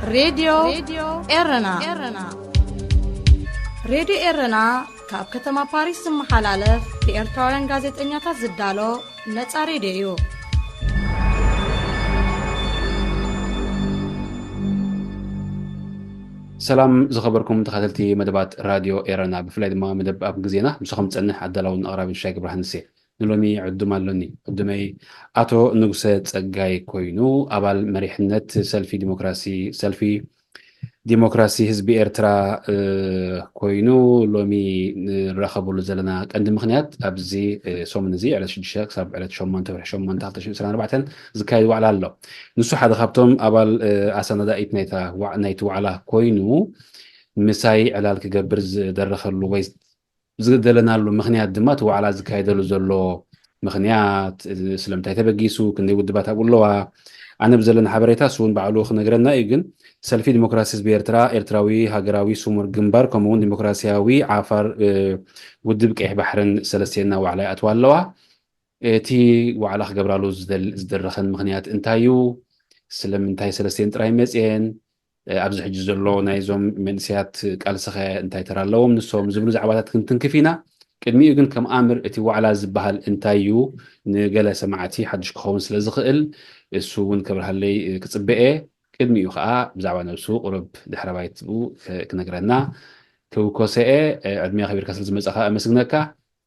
ሬድዮ ኤረና። ሬድዮ ኤረና ካብ ከተማ ፓሪስ ዝመሓላለፍ ብኤርትራውያን ጋዜጠኛታት ዝዳሎ ነጻ ሬድዮ እዩ። ሰላም ዝኸበርኩም ተኸታተልቲ መደባት ራድዮ ኤረና፣ ብፍላይ ድማ መደብ ኣብ ግዜና ምሳኹም ዝጸንሕ ኣዳላውን ኣቕራቢ ሻይ ገብረሃንስ እየ። ንሎሚ ዕዱም ኣሎኒ። ዕዱመይ ኣቶ ንጉሰ ጸጋይ ኮይኑ፣ ኣባል መሪሕነት ሰልፊ ዲሞክራሲ፣ ሰልፊ ዲሞክራሲ ህዝቢ ኤርትራ ኮይኑ፣ ሎሚ ንራኸበሉ ዘለና ቀንዲ ምኽንያት ኣብዚ ሰሙን እዚ ዕለት ሽዱሽተ ክሳብ ዕለት ሸሞንተ ወርሒ ሸሞንተ ክልተ ሽሕን ዕስራን ኣርባዕተን ዝካየድ ዋዕላ ኣሎ። ንሱ ሓደ ካብቶም ኣባል ኣሰናዳኢት ናይቲ ዋዕላ ኮይኑ፣ ምሳይ ዕላል ክገብር ዝደረኸሉ ወይ ዝደለናሉ ምኽንያት ድማ እቲ ዋዕላ ዝካየደሉ ዘሎ ምኽንያት፣ ስለምንታይ ተበጊሱ፣ ክንደይ ውድባት ኣብኡ ኣለዋ፣ ኣነ ብዘለኒ ሓበሬታ እሱ እውን ባዕሉ ክነግረና እዩ። ግን ሰልፊ ዲሞክራሲ ህዝቢ ኤርትራ፣ ኤርትራዊ ሃገራዊ ስሙር ግንባር፣ ከምኡ እውን ዲሞክራሲያዊ ዓፋር ውድብ ቀይሕ ባሕርን ሰለስቴና ዋዕላ ይኣትዋ ኣለዋ። እቲ ዋዕላ ክገብራሉ ዝደረኸን ምኽንያት እንታይ እዩ? ስለምንታይ ሰለስቴን ጥራይ መፅየን? ኣብዚ ሕጂ ዘሎ ናይዞም መንእሰያት ቃልስኸ እንታይ ተራ ኣለዎም ንሶም ዝብሉ ዛዕባታት ክንትንክፍ ኢና። ቅድሚኡ ግን ከም ኣምር እቲ ዋዕላ ዝበሃል እንታይ እዩ ንገለ ሰማዕቲ ሓድሽ ክኸውን ስለ ዝኽእል እሱ እውን ከብርሃለይ ክጽበኤ። ቅድሚኡ ከዓ ብዛዕባ ነብሱ ቁሩብ ድሕረ ባይትኡ ክነግረና ክውከሰኤ። ዕድሜ ከቢርካ ስለ ዝመጻኻ ኣመስግነካ።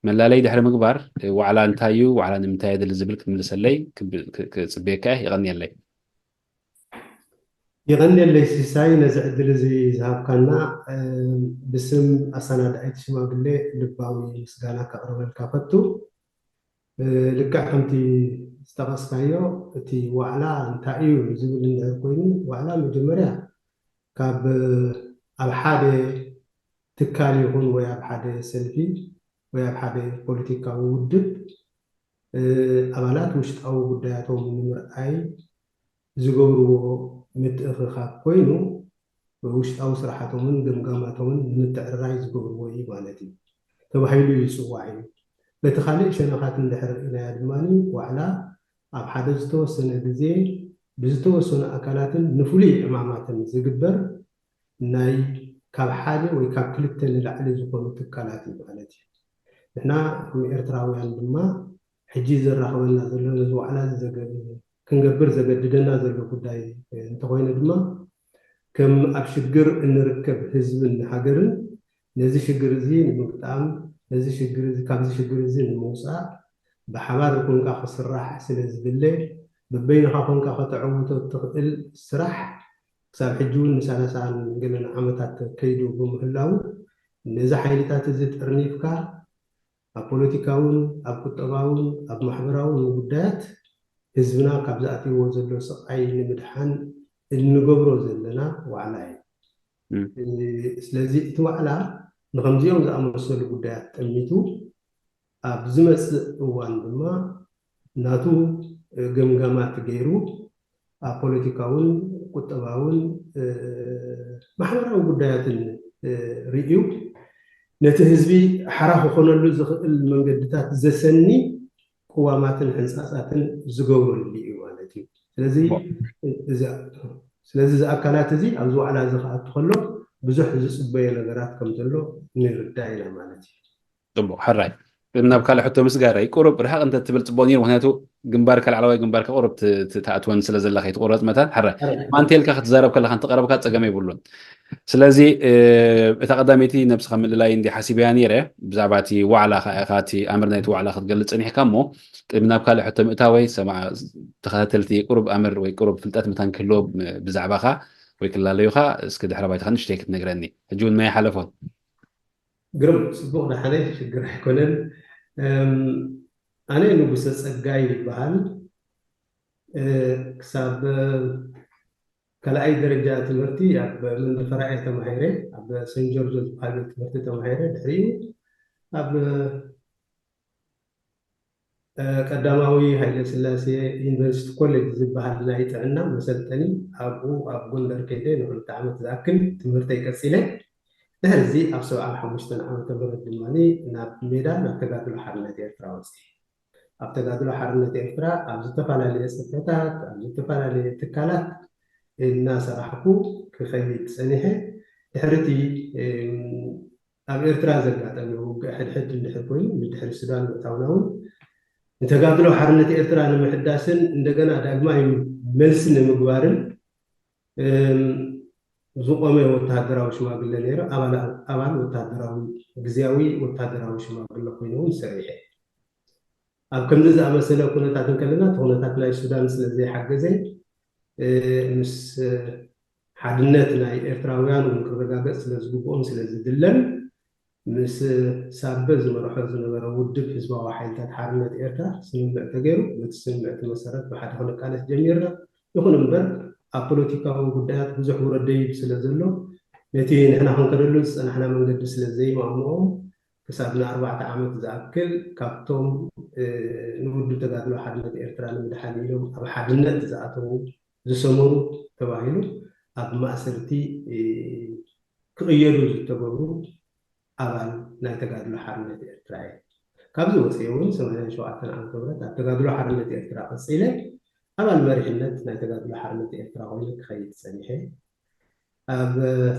መላለይ ድሕሪ ምግባር ዋዕላ እንታይ እዩ፣ ዋዕላ ንምንታይ የድሊ ዝብል ክትምልሰለይ ክጽበየካ እየ። ይቐንየለይ። ይቐንየለይ ሲሳይ ነዚ ዕድል እዚ ዝሃብካና። ብስም ኣሰናዳኢት ሽማግሌ ልባዊ ምስጋና ከቕርበልካ ፈቱ። ልክዕ ከምቲ ዝጠቐስካዮ እቲ ዋዕላ እንታይ እዩ ዝብል እንድሕር ኮይኑ ዋዕላ መጀመርያ ካብ ኣብ ሓደ ትካል ይኹን ወይ ኣብ ሓደ ሰልፊ ወይ ኣብ ሓደ ፖለቲካዊ ውድብ ኣባላት ውሽጣዊ ጉዳያቶም ንምርኣይ ዝገብርዎ ምትእኽኻብ ኮይኑ ውሽጣዊ ስራሓቶምን ገምጋማቶምን ንምትዕርራይ ዝገብርዎ እዩ ማለት እዩ ተባሂሉ ይፅዋዕ እዩ። በቲ ካልእ ሸነኻት እንድሕር ርኢናዮ ድማ ዋዕላ ኣብ ሓደ ዝተወሰነ ግዜ ብዝተወሰኑ ኣካላትን ንፍሉይ ዕማማትን ዝግበር ናይ ካብ ሓደ ወይ ካብ ክልተ ንላዕሊ ዝኾኑ ትካላት እዩ ማለት እዩ። ንሕና ከም ኤርትራውያን ድማ ሕጂ ዘራኽበና ዘሎ ነዚ ዋዕላ ክንገብር ዘገድደና ዘሎ ጉዳይ እንተኾይኑ ድማ ከም ኣብ ሽግር እንርከብ ህዝብን ሃገርን ነዚ ሽግር እዚ ንምግጣም ነዚ ሽግር እዚ ካብዚ ሽግር እዚ ንምውፃእ ብሓባር ኮንካ ክስራሕ ስለ ዝድለ በበይንኻ ኮንካ ከተዕውቶ እትኽእል ስራሕ ክሳብ ሕጂ እውን ንሰላሳን ገለን ዓመታት ከይዱ ብምህላው ነዚ ሓይልታት እዚ ጠርኒፍካ ኣብ ፖለቲካውን ኣብ ቁጠባውን ኣብ ማሕበራውን ጉዳያት ህዝብና ካብ ዝኣትይዎ ዘሎ ስቓይ ንምድሓን እንገብሮ ዘለና ዋዕላ እዩ። ስለዚ እቲ ዋዕላ ንከምዚኦም ዝኣመሰሉ ጉዳያት ጠሚቱ ኣብ ዝመፅእ እዋን ድማ ናቱ ገምጋማት ገይሩ ኣብ ፖለቲካውን ቁጠባውን ማሕበራዊ ጉዳያትን ርእዩ ነቲ ህዝቢ ሓራ ክኾነሉ ዝኽእል መንገድታት ዘሰኒ ቅዋማትን ሕንፃፃትን ዝገብረሉ እዩ ማለት እዩ። ስለዚ እዚ ኣካላት እዚ ኣብዚ ዋዕላ እዚ ክኣቱ ከሎ ብዙሕ ዝፅበዮ ነገራት ከም ዘሎ ንርዳእ ኢና ማለት እዩ። ፅቡቕ ሕራይ ናብ ካልእ ሕቶ ምስጋረይ ቁሩብ ርሕቕ እንተ ትብል ፅቡቕ ነይሩ። ምክንያቱ ግንባርካ ላዕለዋይ ግንባርካ ቁሩብ ትኣትወን ስለ ዘላ ከይትቆረፅ መታን ሕራይ ማንቴልካ ክትዛረብ ከለካ እንተቀረብካ ፀገም የብሉን። ስለዚ እታ ቀዳመይቲ ነብስኻ ምልላይ እንዲ ሓሲበያ ነይረ ብዛዕባ እቲ ዋዕላ ከዓ ኢኻ እቲ ኣምር ናይቲ ዋዕላ ክትገልፅ ፀኒሕካ እሞ ቅድሚ ናብ ካልእ ሕቶ ምእታወይ ተኸታተልቲ ቁሩብ ኣምር ወይ ቁሩብ ፍልጠት መታን ክህልዎ ብዛዕባኻ ወይ ክላለዩኻ እስኪ ድሕረ ባይታኻ ንእሽተይ ክትነግረኒ ሕጂ እውን ማይ ሓለፎት ግርም ፅቡቕ ደሓነ ሽግር ኣይኮነን። ኣነ ንጉሰ ፀጋይ ይበሃል። ክሳብ ካልኣይ ደረጃ ትምህርቲ ኣብ መንደፈራ እየ ተማሂረ ኣብ ሰን ጆርጆ ዝበሃል ቤት ትምህርቲ ተማሂረ ድሕሪኡ ኣብ ቀዳማዊ ሃይለ ስላሴ ዩኒቨርሲቲ ኮሌጅ ዝበሃል ናይ ጥዕና መሰልጠኒ ኣብኡ ኣብ ጎንደር ከይደ ንክልተ ዓመት ዝኣክል ትምህርተይ ቀፂለ ድሕርዚ ኣብ ሰብዓን ሓሙሽተን ዓመተ ምህረት ድማ ናብ ሜዳ ናብ ተጋድሎ ሓርነት ኤርትራ ወፅየ ኣብ ተጋድሎ ሓርነት ኤርትራ ኣብ ዝተፈላለየ ፅፍሕታት ኣብ ዝተፈላለየ ትካላት እናሰራሕኩ ክኸይድ ፀኒሐ። ድሕርቲ ኣብ ኤርትራ ዘጋጠመ ውግእ ሕድሕድ እንድሕር ኮይኑ፣ ንድሕሪ ሱዳን ምእታውና እውን ንተጋድሎ ሓርነት ኤርትራ ንምሕዳስን እንደገና ዳግማይ መልሲ ንምግባርን ዝቆመ ወተሃደራዊ ሽማግለ ነይረ። ኣባል ወተሃደራዊ፣ ግዝያዊ ወተሃደራዊ ሽማግለ ኮይኑ እውን ሰሪሐ። ኣብ ከምዚ ዝኣመሰለ ኩነታት እንከለና፣ እቲ ኩነታት ናይ ሱዳን ስለ ዘይሓገዘ፣ ምስ ሓድነት ናይ ኤርትራውያን እውን ክረጋገጽ ስለ ዝግብኦም ስለ ዝድለን፣ ምስ ሳበ ዝመርሖ ዝነበረ ውድብ ህዝባዊ ሓይልታት ሓርነት ኤርትራ ስምምዕ ተገይሩ። በቲ ስምምዕ እቲ መሰረት ብሓደ ክንቃለስ ጀሚርና። ይኹን እምበር፣ ኣብ ፖለቲካዊ ጉዳያት ብዙሕ ውረድ ደይብ ስለ ዘሎ፣ ነቲ ንሕና ክንከደሉ ዝጸናሕና መንገዲ ስለ ዘይማእምኦም፣ ክሳብ ንኣርባዕተ ዓመት ዝኣክል ካብቶም ንውድብ ተጋድሎ ሓርነት ኤርትራ ንምድሓን ኢሎም ኣብ ሓድነት ዝኣተዉ፣ ዝሰመሩ ተባሂሉ ኣብ ማእሰርቲ ክቕየዱ ዝተገብሩ ኣባል ናይ ተጋድሎ ሓርነት ኤርትራ እየ። ካብዚ ወፂኡ እውን ሰማንያን ሸውዓተን ዓመተ ምህረት ኣብ ተጋድሎ ሓርነት ኤርትራ ቀፂለ፣ ኣባል መሪሕነት ናይ ተጋድሎ ሓርነት ኤርትራ ኮይኑ ክኸይድ ፀኒሐ። ኣብ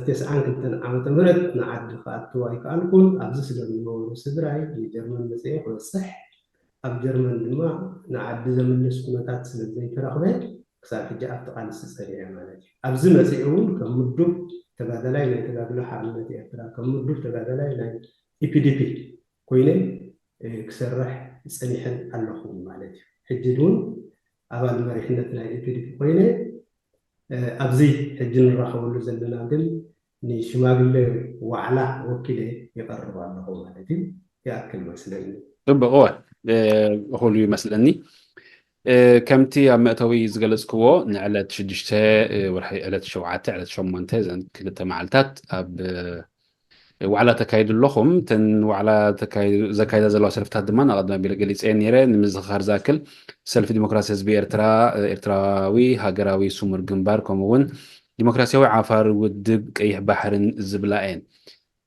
ተስዓን ክልተን ዓመተ ምህረት ንዓዲ ክኣቱ ኣይከኣልኩን። ኣብዚ ስለ ዝነበሩ ስድራይ ንጀርመን መፅየ ክበፅሕ፣ ኣብ ጀርመን ድማ ንዓዲ ዘምልስ ኩነታት ስለ ዘይተረኽበ፣ ክሳብ ሕጂ ኣብቲ ቃልሲ ፀኒዐ ማለት እዩ። ኣብዚ መፅየ እውን ከም ምዱብ ተጋዳላይ ናይ ተጋድሎ ሓርነት ኤርትራ፣ ከም ምዱብ ተጋዳላይ ናይ ኢፒዲፒ ኮይነ ክሰርሕ ፀኒሐን ኣለኹ ማለት እዩ። ሕጂ እውን ኣባል መሪሕነት ናይ ኢፒዲፒ ኮይነ ኣብዚ ሕጂ ንራኸበሉ ዘለና ግን ንሽማግለ ዋዕላ ወኪለ ይቐርብ ኣለኹ ማለት እዩ። ይኣክል መስለኒ። ጽቡቕ፣ እወ፣ እኹል እዩ መስለኒ። ከምቲ ኣብ መእተዊ ዝገለጽክዎ፣ ንዕለት ሽዱሽተ ወርሒ፣ ዕለት ሸውዓተ፣ ዕለት ሸሞንተ፣ እዘን ክልተ መዓልታት ኣብ ዋዕላ ተካይዱ ኣለኹም። እተን ዋዕላ ዘካይዳ ዘለዋ ሰልፍታት ድማ ናቐድም ኣቢለ ገሊጸ ነይረ። ንምዝኽኻር ዝኣክል፣ ሰልፊ ዲሞክራሲ ህዝቢ ኤርትራ፣ ኤርትራዊ ሃገራዊ ስሙር ግንባር፣ ከምኡ እውን ዲሞክራሲያዊ ዓፋር ውድብ ቀይሕ ባሕርን ዝብላ እየን።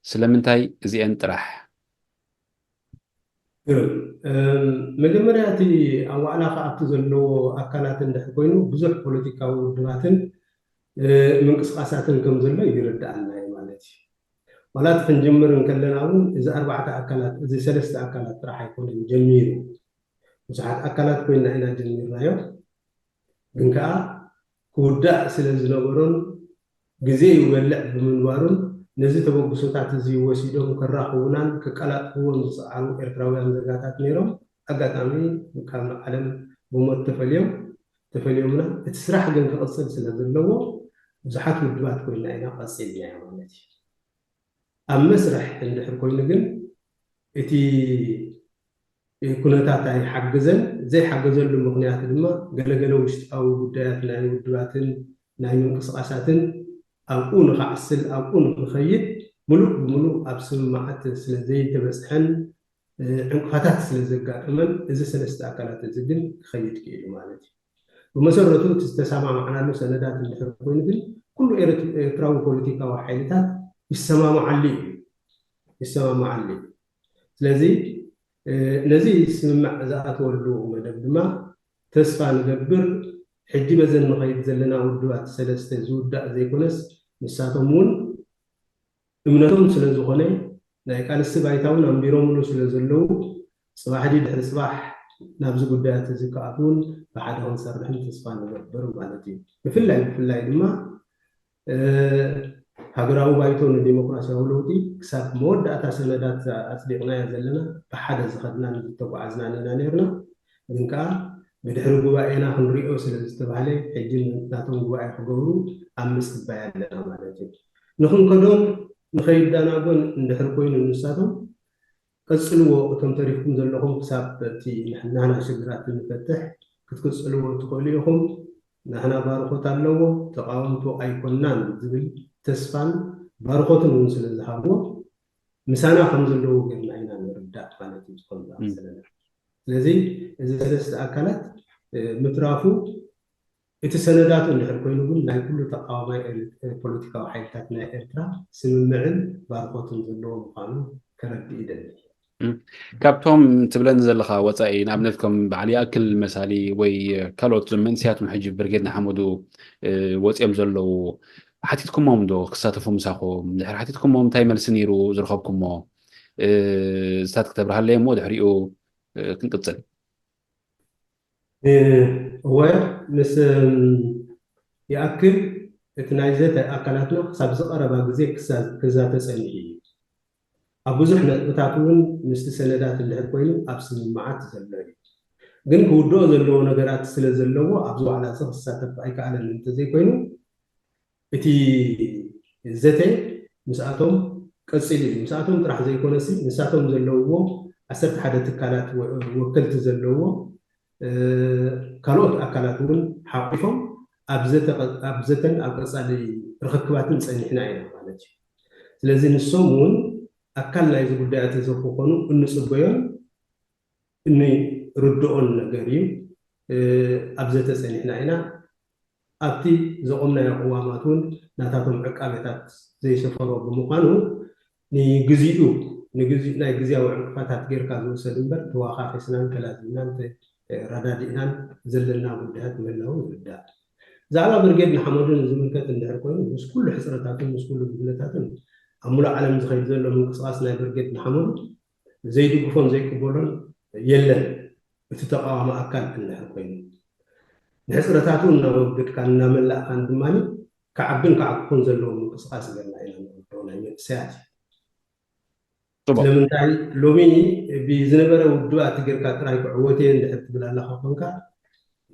ስለምንታይ እዚአን ጥራሕ? መጀመርያ እቲ ኣብ ዋዕላ ክኣቱ ዘለዎ ኣካላት እንድሕር ኮይኑ፣ ብዙሕ ፖለቲካዊ ውድባትን ምንቅስቃሳትን ከም ዘሎ ይርዳኣና እዩ ማለት እዩ። ዋላ እቲ ክንጅምር እንከለና እውን እዚ ኣርባዕተ ኣካላት፣ እዚ ሰለስተ ኣካላት ጥራሕ ኣይኮነን ጀሚሩ። ብዙሓት ኣካላት ኮይና ኢና ጀሚርናዮ። ግን ከዓ ክውዳእ ስለ ዝነበሮን ግዜ ይበልዕ ብምንባሩን፣ ነዚ ተበግሶታት እዚ ወሲዶም ከራኽቡናን ከቀላጥፍዎን ዝፀዓሩ ኤርትራውያን ዜጋታት ነይሮም። ኣጋጣሚ ካብ ዓለም ብሞት ተፈልዮም ተፈልዮምና። እቲ ስራሕ ግን ክቕፅል ስለ ዘለዎ ብዙሓት ውድባት ኮይና ኢና ቀፂልናዮ ማለት እዩ። ኣብ መስርሕ እንድሕር ኮይኑ ግን እቲ ኩነታት ኣይሓገዘን። ዘይሓገዘሉ ምኽንያት ድማ ገለገለ ውሽጣዊ ጉዳያት ናይ ውድባትን ናይ ምንቅስቃሳትን ኣብኡ ንኽዓስል፣ ኣብኡ ንኽኸይድ፣ ምሉእ ብምሉእ ኣብ ስምምዓት ስለ ዘይተበፅሐን ዕንቅፋታት ስለ ዘጋጠመን፣ እዚ ሰለስተ ኣካላት እዚ ግን ክኸይድ ክኢሉ ማለት እዩ። ብመሰረቱ እቲ ዝተሰማማዕናሉ ሰነዳት እንድሕር ኮይኑ ግን ኩሉ ኤርትራዊ ፖለቲካዊ ሓይልታት ይሰማማዓሉ እዩ፣ ይሰማማዓሉ እዩ። ስለዚ ነዚ ስምምዕ ዝኣተወሉ መደብ ድማ ተስፋ ንገብር። ሕጂ በዘን ንኸይድ ዘለና ውድባት ሰለስተ ዝውዳእ ዘይኮነስ፣ ንሳቶም እውን እምነቶም ስለ ዝኾነ፣ ናይ ቃልሲ ባይታ እውን ኣንቢሮምሉ ስለ ዘለዉ፣ ፅባሕ ድሕሪ ፅባሕ ናብዚ ጉዳያት እዚ ክኣትዉን ብሓደ ክንሰርሕን ተስፋ ንገብር ማለት እዩ። ብፍላይ ብፍላይ ድማ ሃገራዊ ባይቶ ንዲሞክራሲያዊ ለውጢ ክሳብ መወዳእታ ሰነዳት ኣፅዲቕናዮ ዘለና፣ ብሓደ ዝኸድናን ዝተጓዓዝናን ኢና ነይርና። ግን ከዓ ብድሕሪ ጉባኤና ክንሪኦ ስለ ዝተባህለ፣ ሕጂ ናቶም ጉባኤ ክገብሩ ኣብ ምፅባይ ኣለና ማለት እዩ። ንክንከዶን ንከይዳናጎን እንድሕር ኮይኑ ንሳቶም ቀጽልዎ፣ እቶም ተሪፍኩም ዘለኹም ክሳብ እቲ ናህና ሽግራት እንፈትሕ ክትቅጽልዎ ትኽእሉ ኢኹም። ናህና ባርኾት ኣለዎ፣ ተቓወምቱ ኣይኮናን ዝብል ተስፋን ባርኾትን እውን ስለ ዝሃብዎ ምሳና ከም ዘለዎ ጌርና ኢና ንርዳእ ማለት እዩ። ዝኾነ ዝኣመሰለና ስለዚ እዚ ሰለስተ ኣካላት ምትራፉ እቲ ሰነዳቱ እንድሕር ኮይኑ ግን ናይ ኩሉ ተቃዋማይ ፖለቲካዊ ሓይልታት ናይ ኤርትራ ስምምዕን ባርኮትን ዘለዎ ምዃኑ ከረድእ ይደሊ። ካብቶም ትብለኒ ዘለኻ ወፃኢ፣ ንኣብነት ከም በዓል ይኣክል መሳሊ ወይ ካልኦት መንእሰያት እውን ሕጂ ብርጌድ ንሓመዱ ወፂኦም ዘለዉ ሓቲትኩሞም ዶ ክሳተፉ ምሳኹም? ድሕሪ ሓቲትኩሞም እንታይ መልሲ ነይሩ ዝረኸብኩሞ? እዚታት ክተብርሃለይ እሞ ድሕሪኡ ክንቅፅል። እወ፣ ምስ ይኣክል እቲ ናይ ዘተ ኣካላትና ክሳብ ዝቐረባ ግዜ ክዛተ ፀኒሑ እዩ። ኣብ ብዙሕ ነጥብታት እውን ምስቲ ሰነዳት እንድሕር ኮይኑ ኣብ ስምምዓት ዘሎ እዩ። ግን ክውድኦ ዘለዎ ነገራት ስለ ዘለዎ ኣብዚ ዋዕላ እዚ ክሳተፍ ኣይከኣለን እንተዘይኮይኑ እቲ ዘተ ምስኣቶም ቀፂሉ እዩ። ምስኣቶም ጥራሕ ዘይኮነሲ ንሳቶም ዘለውዎ ዓሰርተ ሓደ ትካላት ወከልቲ ዘለዎ ካልኦት ኣካላት እውን ሓቂፎም ኣብ ዘተን ኣብ ቀፃሊ ርኽክባትን ፀኒሕና ኢና ማለት እዩ። ስለዚ ንሶም እውን ኣካል ናይዚ ጉዳያት እዚ ክኾኑ እንፅበዮን እንርድኦን ነገር እዩ። ኣብ ዘተ ፀኒሕና ኢና። ኣብቲ ዘቆምናዮ ቅዋማት እውን ናታቶም ዕቃቤታት ዘይሰፈሮ ብምዃኑ ንግዚኡ ናይ ግዝያዊ ዕንቅፋታት ጌርካ ዝውሰድ እምበር ተዋኻኺስናን ተላዚብናን ተረዳዲእናን ዘለና ጉዳያት ምህላው ይርዳእ። ብዛዕባ ብርጌድ ንሓመዱ ንዝምልከት እንድሕር ኮይኑ ምስ ኩሉ ሕፅረታትን ምስ ኩሉ ጉድለታትን ኣብ ሙሉእ ዓለም ዝኸይድ ዘሎ ምንቅስቃስ ናይ ብርጌድ ንሓመዱ ዘይድግፎን ዘይቅበሎን የለን። እቲ ተቃዋሚ ኣካል እንድሕር ኮይኑ ንሕፅረታቱ እናወገድካን እናመላእካን ድማ ክዓብን ክዓኩኹን ዘለዎ ምንቅስቃስ ገርና ኢና ንወዶ ናይ መንእሰያት እዩ። ስለምንታይ ሎሚ ብዝነበረ ውድባት ጌርካ ጥራይ ክዕወት እየ እንድሕር ትብል ኣለካ ኮንካ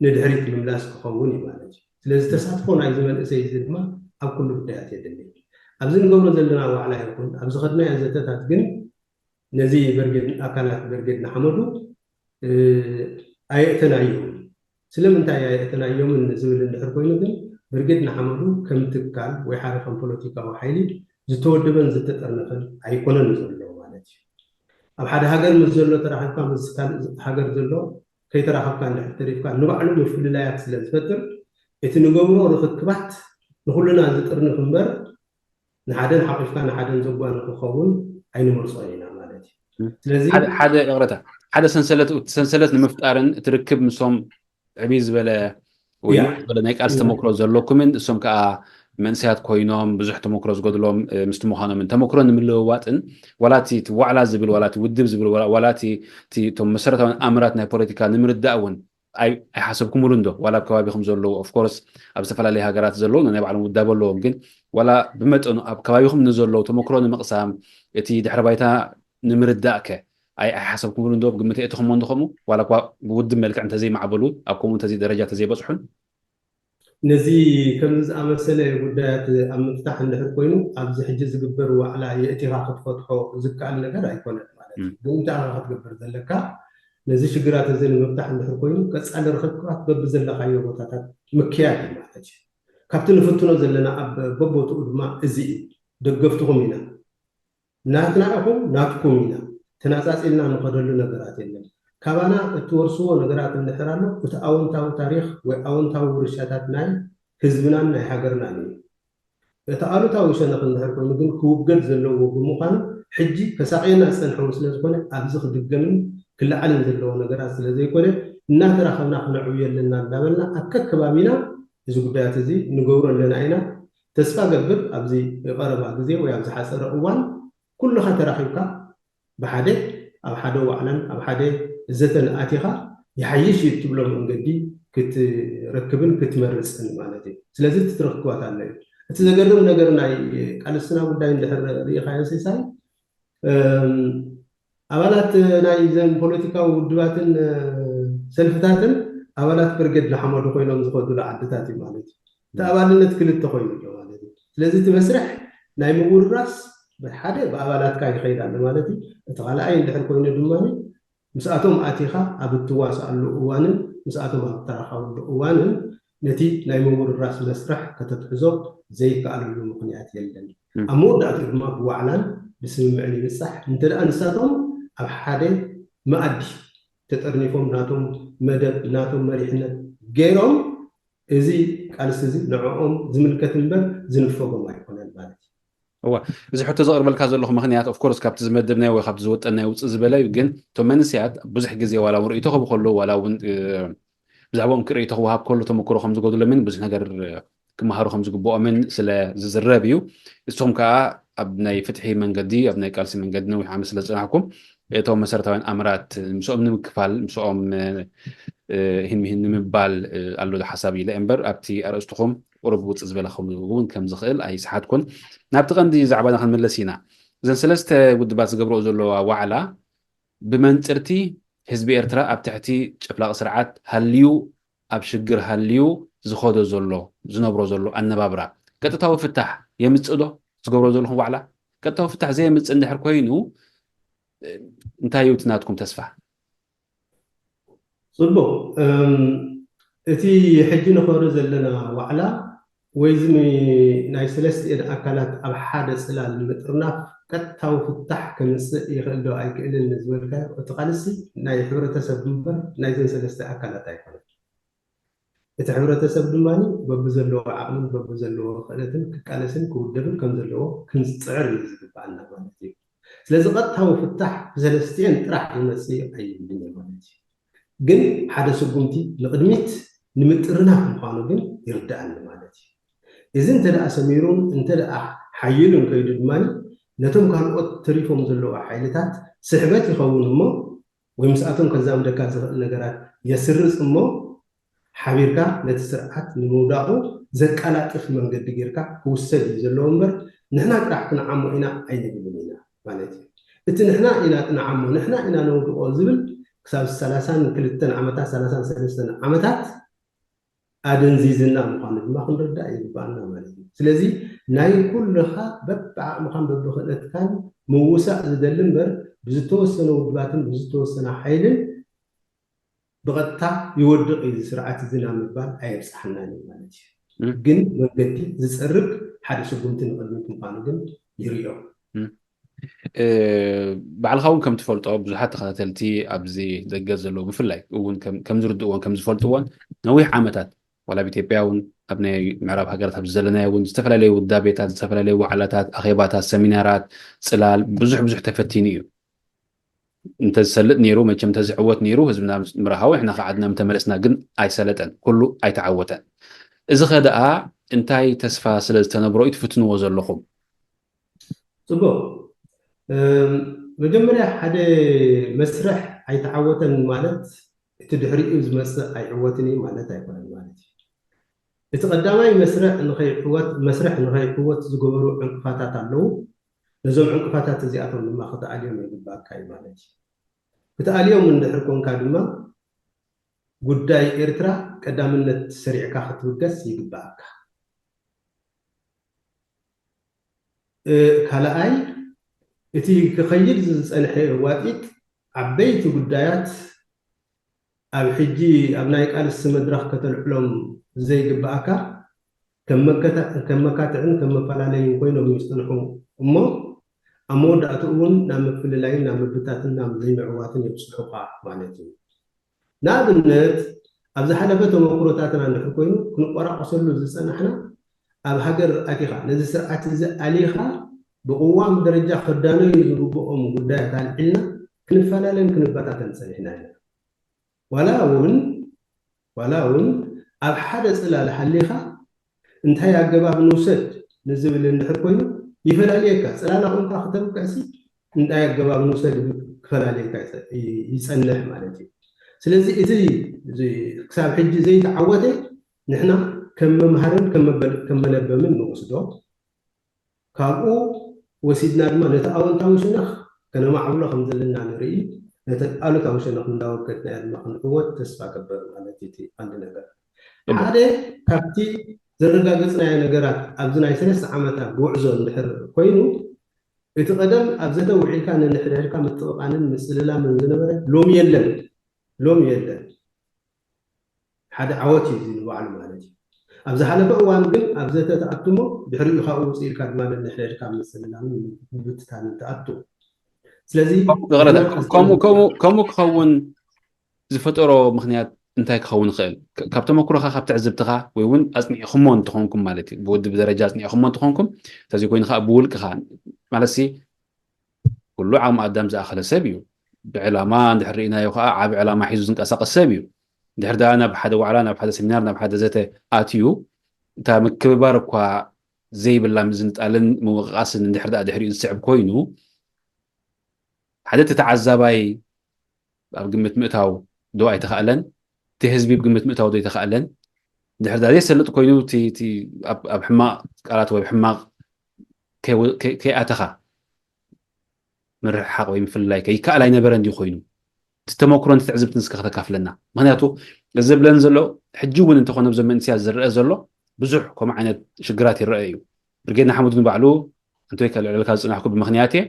ንድሕሪት ምምላስ ክኸውን እዩ ማለት እዩ። ስለዚ ተሳትፎ ናይዚ መንእሰይ እዚ ድማ ኣብ ኩሉ ጉዳያት የድሊ። ኣብዚ ንገብሮ ዘለና ዋዕላ ይኹን ኣብዚ ከድናዮ ዘተታት ግን ነዚ በርጌድ ኣካላት በርጌድ ንሓመዱ ኣየእተናዮምን። ስለምንታይ ኣየእተናዮምን ዝብል እንድሕር ኮይኑ ግን በርጌድ ንሓመዱ ከም ትካል ወይ ሓደ ከም ፖለቲካዊ ሓይሊ ዝተወደበን ዝተጠርነፈን ኣይኮነን ዘሎ ማለት እዩ። ኣብ ሓደ ሃገር ምስ ዘሎ ተራኺብካ ምስ ካልእ ሃገር ዘሎ ከይተራኸብካ እንድሕር ተሪፍካ ንባዕሉ ምፍልላያት ስለ ዝፈጥር እቲ ንገብሮ ርኽክባት ንኩልና ዝጥርንፍ እምበር ንሓደን ሓቂፍካ ንሓደን ዘጓኒ ክኸውን ኣይንመርፆን ኢና ማለት እዩ። ስለዚ ሓደ ይቕረታ ሓደ ሰንሰለት ሰንሰለት ንምፍጣርን እቲ ርክብ ምሶም ዕብይ ዝበለ ወይ ዝበለ ናይ ቃልሲ ተመክሮ ዘለኩምን እሶም ከዓ መንእሰያት ኮይኖም ብዙሕ ተመክሮ ዝጎድሎም ምስቲ ምዃኖምን ተመክሮ ንምልውዋጥን ዋላ እቲ ዋዕላ ዝብል ዋላ እቲ ውድብ ዝብል ዋላ እቲ እቶም መሰረታዊ ኣምራት ናይ ፖለቲካ ንምርዳእ እውን ኣይሓሰብኩምሉን ዶ? ዋላ ኣብ ከባቢኹም ዘለዉ of course ኣብ ዝተፈላለዩ ሃገራት ዘለዉ ናይ ባዕሎም ውዳበ ኣለዎም፣ ግን ዋላ ብመጠኑ ኣብ ከባቢኹም ንዘለዉ ተመክሮ ንምቕሳም እቲ ድሕረ ባይታ ንምርዳእ ከ ኣይሓሰብኩምሉን ዶ? ብግምት የእተኹሞ እንዶ ከምኡ ዋላ እኳ ብውድብ መልክዕ እንተዘይማዕበሉ ኣብ ከምኡ እንተዘይ ደረጃ እንተዘይበፅሑን ነዚ ከምዚ ዝኣመሰለ ጉዳያት ኣብ ምፍታሕ እንድሕር ኮይኑ ኣብዚ ሕጂ ዝግበር ዋዕላ የእቲኻ ክትፈትሖ ዝከኣል ነገር ኣይኮነን ማለት እዩ። ግን እንታይ ኢኻ ክትገብር ዘለካ ነዚ ሽግራት እዚ ንምፍታሕ እንድሕር ኮይኑ ቀፃሊ ርኽክባት በብዘለኻዮ ቦታታት ምክያድ እዩ ማለት እዩ። ካብቲ ንፍትኖ ዘለና ኣብ በቦትኡ ድማ እዚ እዩ። ደገፍትኹም ኢና። ናትና ኢኹም ናትኩም ኢና። ተናፃፂልና ንኸደሉ ነገራት የለን። ካባና እትወርስዎ ነገራት እንድሕር ኣሎ እቲ ኣወንታዊ ታሪክ ወይ ኣወንታዊ ውርሻታት ናይ ህዝብናን ናይ ሃገርናን እዩ። እቲ ኣሉታዊ ሸነኽ እንድሕር ኮይኑ ግን ክውገድ ዘለዎ ብምዃኑ ሕጂ ከሳቕየና ዝፀንሐ እውን ስለዝኾነ ኣብዚ ክድገምን ክለዓልን ዘለዎ ነገራት ስለዘይኮነ እናተራኸብና ክነዕብዮ ኣለና እንዳበልና ኣብ ከከባቢና እዚ ጉዳያት እዚ ንገብሮ ኣለና ኢና። ተስፋ ገብር ኣብዚ ቀረባ ግዜ ወይ ኣብ ዝሓፀረ እዋን ኩልኻ ተራኺብካ ብሓደ ኣብ ሓደ ዋዕላን ኣብ ሓደ ዘተን ኣቲኻ ይሓይሽ እዩ እትብሎ መንገዲ ክትረክብን ክትመርፅን ማለት እዩ። ስለዚ እቲ ትረክባት ኣሎ እዩ። እቲ ዘገርም ነገር ናይ ቃልስና ጉዳይ እንድሕር ርኢኻዮ ሲሳይ ኣባላት ናይ ዘን ፖለቲካዊ ውድባትን ሰልፍታትን ኣባላት ብርጌድ ንሓመዱ ኮይኖም ዝኸዱሉ ዓድታት እዩ ማለት እዩ። እቲ ኣባልነት ክልተ ኮይኑ ኣሎ ማለት እዩ። ስለዚ እቲ መስርሕ ናይ ምውርራስ ሓደ ብኣባላትካ ይኸይድ ኣሎ ማለት እዩ። እቲ ካልኣይ እንድሕር ኮይኑ ድማ ምስኣቶም ኣቲኻ ኣብ እትዋስኣሉ እዋንን ምስኣቶም ኣብ እተራኸበሉ እዋንን ነቲ ናይ ምውርራስ መስርሕ ከተትሕዞ ዘይከኣለሉ ምኽንያት የለን። ኣብ መወዳእትኡ ድማ ብዋዕላን ብስምምዕን ይብፃሕ። እንተ ደኣ ንሳቶም ኣብ ሓደ መኣዲ ተጠርኒፎም ናቶም መደብ ናቶም መሪሕነት ገይሮም እዚ ቃልሲ እዚ ንዕኦም ዝምልከት እምበር ዝንፈጎም ኣይኮነን ማለት እዩ። እዋ፣ እዚ ሕቶ ዘቕርበልካ ዘለኹ ምኽንያት፣ ኦፍኮርስ፣ ካብቲ ዝመደብናዮ ወይ ካብቲ ዝወጠናዮ ውፅእ ዝበለ እዩ። ግን እቶም መንእሰያት ብዙሕ ግዜ ዋላ እውን ርእይቶ ክህቡ ከለዉ፣ ዋላ እውን ብዛዕባኦም ክርእይቶ ክወሃብ ከሎ፣ ተመክሮ ከም ዝጎድሎምን ብዙሕ ነገር ክመሃሩ ከም ዝግብኦምን ስለ ዝዝረብ እዩ። ንስኹም ከዓ ኣብ ናይ ፍትሒ መንገዲ፣ ኣብ ናይ ቃልሲ መንገዲ ነዊሕ ዓመት ስለ ዝፀናሕኩም፣ እቶም መሰረታውያን ኣምራት ምስኦም ንምክፋል፣ ምስኦም ህን ምሂን ንምባል ኣሎ ሓሳብ ኢለ እምበር፣ ኣብቲ ኣርእስትኹም ቁሩብ ውፅእ ዝበለ ክኸውን ከም ዝኽእል ኣይስሓትኩን። ናብቲ ቀንዲ ዛዕባና ክንምለስ ኢና። እዘን ሰለስተ ውድባት ዝገብረኦ ዘለዋ ዋዕላ ብመንፅርቲ ህዝቢ ኤርትራ ኣብ ትሕቲ ጨፍላቂ ስርዓት ሃልዩ፣ ኣብ ሽግር ሃልዩ ዝኸዶ ዘሎ፣ ዝነብሮ ዘሎ ኣነባብራ ቀጥታዊ ፍታሕ የምፅእ ዶ? ዝገብሮ ዘለኹም ዋዕላ ቀጥታዊ ፍታሕ ዘየምፅእ እንድሕር ኮይኑ፣ እንታይ እዩ እቲ ናትኩም ተስፋ? ፅቡቅ። እቲ ሕጂ ንኸዶ ዘለና ዋዕላ ወይ እዚ ናይ ሰለስቲኤን ኣካላት ኣብ ሓደ ፅላል ንምጥርናፍ ቀጥታዊ ፍታሕ ከምፅእ ይኽእል ዶ ኣይክእልን ዝበልካዮ፣ እቲ ቃልሲ ናይ ሕብረተሰብ እምበር ናይዘን ሰለስተ ኣካላት ኣይኮነን። እቲ ሕብረተሰብ ድማ በብዘለዎ ዓቕምን በብዘለዎ ክእለትን ክቃለስን ክውደብን ከም ዘለዎ ክንፅዕር እዩ ዝግባኣና ማለት እዩ። ስለዚ ቀጥታዊ ፍታሕ ብሰለስቲኤን ጥራሕ ይመፅእ ኣይብልን እየ ማለት እዩ። ግን ሓደ ስጉምቲ ንቕድሚት ንምጥርናፍ ምዃኑ ግን ይርዳኣኒ ማለት እዩ። እዚ እንተ ደኣ ሰሚሩን እንተ ደኣ ሓይሉን ከይዱ ድማ ነቶም ካልኦት ተሪፎም ዘለዉ ሓይልታት ስሕበት ይኸውን እሞ ወይ ምስኣቶም ከዛምደካ ዝኽእል ነገራት የስርጽ እሞ ሓቢርካ ነቲ ስርዓት ንምውዳቑ ዘቀላጥፍ መንገዲ ጌርካ ክውሰድ እዩ ዘለዎ እምበር ንሕና ጥራሕ ክንዓሞ ኢና ኣይንብልን ኢና ማለት እዩ። እቲ ንሕና ኢና ክንዓሞ ንሕና ኢና ነውድቖ ዝብል ክሳብ ሰላሳን ክልተን ዓመታት ሰላሳን ሰለስተን ዓመታት ኣደንዚዝና ምዃኑ ድማ ክንርዳእ ይግባኣና ማለት እዩ። ስለዚ ናይ ኩልኻ በብዓቕምኻን በብኽእለትካን ምውሳእ ዝደሊ እምበር ብዝተወሰነ ውድባትን ብዝተወሰነ ሓይልን ብቐጥታ ይወድቕ እዩ እዚ ስርዓት እዚ ናብ ምባል ኣየብፅሓናን እዩ ማለት እዩ። ግን መንገዲ ዝፀርግ ሓደ ስጉምቲ ንቕድሚት ምዃኑ ግን ይርኦ። ባዕልኻ እውን ከም ትፈልጦ ብዙሓት ተኸታተልቲ ኣብዚ ደገ ዘለዉ ብፍላይ እውን ከም ዝርድእዎን ከም ዝፈልጥዎን ነዊሕ ዓመታት ዋላ ኣብ ኢትዮጵያ እውን ኣብ ናይ ምዕራብ ሃገራት ኣብዚ ዘለናዮ እውን ዝተፈላለዩ ውዳቤታት ዝተፈላለዩ ዋዕላታት ኣኼባታት ሰሚናራት ፅላል ብዙሕ ብዙሕ ተፈቲኑ እዩ። እንተዝሰልጥ ነይሩ መቸም እንተዝዕወት ነይሩ ህዝብና ምርሃዊ ንሕና ከዓ ዓድና ምተመለስና ግን ኣይሰለጠን ኩሉ ኣይተዓወተን። እዚ ኸ ደኣ እንታይ ተስፋ ስለ ዝተነብሮ እዩ ትፍትንዎ ዘለኹም? ፅቡቅ። መጀመርያ ሓደ መስርሕ ኣይተዓወተን ማለት እቲ ድሕሪኡ ዝመፅእ ኣይዕወትን እዩ ማለት ኣይኮነን ማለት እዩ። እቲ ቀዳማይ መስርሕ ንኸይዕወት መስርሕ ንኸይዕወት ዝገበሩ ዕንቅፋታት ኣለዉ። ነዞም ዕንቅፋታት እዚኣቶም ድማ ክትኣልዮም ይግባእካ እዩ ማለት እዩ። ክትኣልዮም እንድሕር ኮንካ ድማ ጉዳይ ኤርትራ ቀዳምነት ሰሪዕካ ክትብገስ ይግባእካ። ካልኣይ እቲ ክኸይድ ዝፀንሐ ዋጢጥ ዓበይቲ ጉዳያት ኣብ ሕጂ ኣብ ናይ ቃልሲ መድረኽ ከተልዕሎም ዘይግባኣካ ከም መካትዕን ከም መፈላለይን ኮይኖም ይፅንሑ እሞ ኣብ መወዳእትኡ እውን ናብ ምፍልላይን ናብ ምብታትን ናብ ዘይምዕዋትን የብፅሑኻ ማለት እዩ። ንኣብነት ኣብ ዝሓለፈ ተመክሮታትና እንድሕር ኮይኑ ክንቆራቆሰሉ ዝፀናሕና ኣብ ሃገር ኣቲኻ ነዚ ስርዓት እዚ ኣሊኻ ብቅዋም ደረጃ ክዳነዩ ዝግብኦም ጉዳያት ኣልዒልና ክንፈላለን ክንበታተን ፀኒሕና ኢና። ዋላ እውን ዋላ እውን ኣብ ሓደ ፅላል ሃሊኻ እንታይ ኣገባብ ንውሰድ ንዝብል እንድሕር ኮይኑ ይፈላልየካ። ፅላል ኣቑምካ ክተብቅዕሲ እንታይ ኣገባብ ንውሰድ ክፈላልየካ ይፀንሕ ማለት እዩ። ስለዚ እቲ ክሳብ ሕጂ ዘይተዓወተ ንሕና ከም መምሃርን ከም መበል- ከም መለበምን ንወስዶ። ካብኡ ወሲድና ድማ ነቲ ኣወንታዊ ሸነኽ ከነማዕብሎ ከም ዘለና ንርኢ፣ ነቲ ኣሉታዊ ሸነኽ እንዳወገድናዮ ድማ ክንዕወት ተስፋ ገብር ማለት እዩ እቲ ቀንዲ ነገር። ሓደ ካብቲ ዘረጋገፅናዮ ነገራት ኣብዚ ናይ ሰለስተ ዓመታት ጉዕዞ እንድሕር ኮይኑ እቲ ቀደም ኣብ ዘተ ውዒልካ ነንሕድሕድካ ምጥቕቓንን ምፅልላምን ዝነበረ ሎሚ የለን። ሎሚ የለን። ሓደ ዓወት እዩ እዚ ንባዕሉ ማለት እዩ። ኣብ ዝሓለፈ እዋን ግን ኣብ ዘተ ትኣቱ እሞ ድሕሪኡ ካብኡ ውፅእ ኢልካ ድማ ነንሕድሕድካ ምፅልላምን ምብትታንን ትኣቱ። ስለዚ ከምኡ ክኸውን ዝፈጠሮ ምኽንያት እንታይ ክኸውን ይኽእል? ካብ ተመክሮኻ፣ ካብ ትዕዝብትኻ፣ ወይ እውን ኣፅኒዕኹሞ እንትኾንኩም ማለት እዩ፣ ብውድብ ደረጃ ኣፅኒዕኹሞ እንትኾንኩም፣ እንተዘይኮይኑ ከዓ ብውልቅኻ ማለት ሲ ኩሉ ዓቕሚ ኣዳም ዝኣኸለ ሰብ እዩ። ብዕላማ እንድሕር ርኢናዮ ከዓ ዓቢ ዕላማ ሒዙ ዝንቀሳቐስ ሰብ እዩ። እንድሕር ደኣ ናብ ሓደ ዋዕላ፣ ናብ ሓደ ሰሚናር፣ ናብ ሓደ ዘተ ኣትዩ፣ እታ ምክብባር እኳ ዘይብላ ምዝንጣልን ምውቕቓስን እንድሕር ደኣ ድሕሪኡ ዝስዕብ ኮይኑ፣ ሓደ እቲ ተዓዛባይ ኣብ ግምት ምእታው ዶ ኣይተኻእለን? እቲ ህዝቢ ብግምት ምእታው ዶ ኣይተኻእለን? ድሕር ዳ ዘይሰልጥ ኮይኑ እቲ ኣብ ሕማቕ ቃላት ወይ ሕማቕ ከይኣተኻ ምርሕሓቕ ወይ ምፍልላይ ከይከኣል ኣይነበረ እንዲ ኮይኑ እቲ ተመክሮን ትዕዝብትን እስከ ከተካፍለና። ምክንያቱ እዚ ዝብለን ዘሎ ሕጂ እውን እንተኾነ ብዞም መንእስያት ዝረአ ዘሎ ብዙሕ ከምኡ ዓይነት ሽግራት ይረአ እዩ። ብርጌድ ንሓመዱ ንባዕሉ እንተወይ ከልዕለልካ ዝፅናሕኩ ብምክንያት እየ።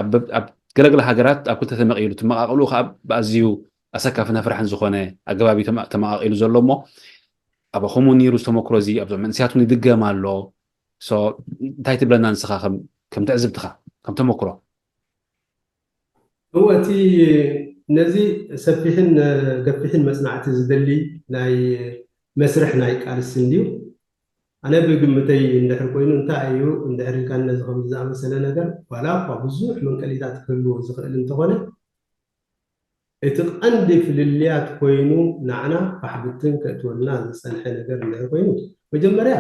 ኣብ ገለገለ ሃገራት ኣብ ክልተ ተመቒሉ ትመቓቕሉ ከዓ ብኣዝዩ ኣሰካፍን ኣፍራሕን ዝኾነ ኣገባብ እዩ ተመ- ተመቓቒሉ ዘሎ እሞ ኣባኹም እውን ነይሩ ዝተመክሮ እዚ ኣብዞም መንእስያት እውን ይድገም ኣሎ። ሶ እንታይ ትብለና ንስኻ ከም ከም ትዕዝብትኻ ከም ተመክሮ? እወ እቲ ነዚ ሰፊሕን ገፊሕን መፅናዕቲ ዝደሊ ናይ መስርሕ ናይ ቃልሲ እንድዩ። ኣነ ብግምተይ እንድሕር ኮይኑ እንታይ እዩ እንድሕር ኢልካ ነዚ ከምዚ ዝኣመሰለ ነገር ዋላ እኳ ብዙሕ መንቀሊታት ክህልዎ ዝኽእል እንተኾነ እቲ ቀንዲ ፍልልያት ኮይኑ ንዓና ፋሕብትን ከእትወልና ዝፀንሐ ነገር እንድሕር ኮይኑ መጀመርያ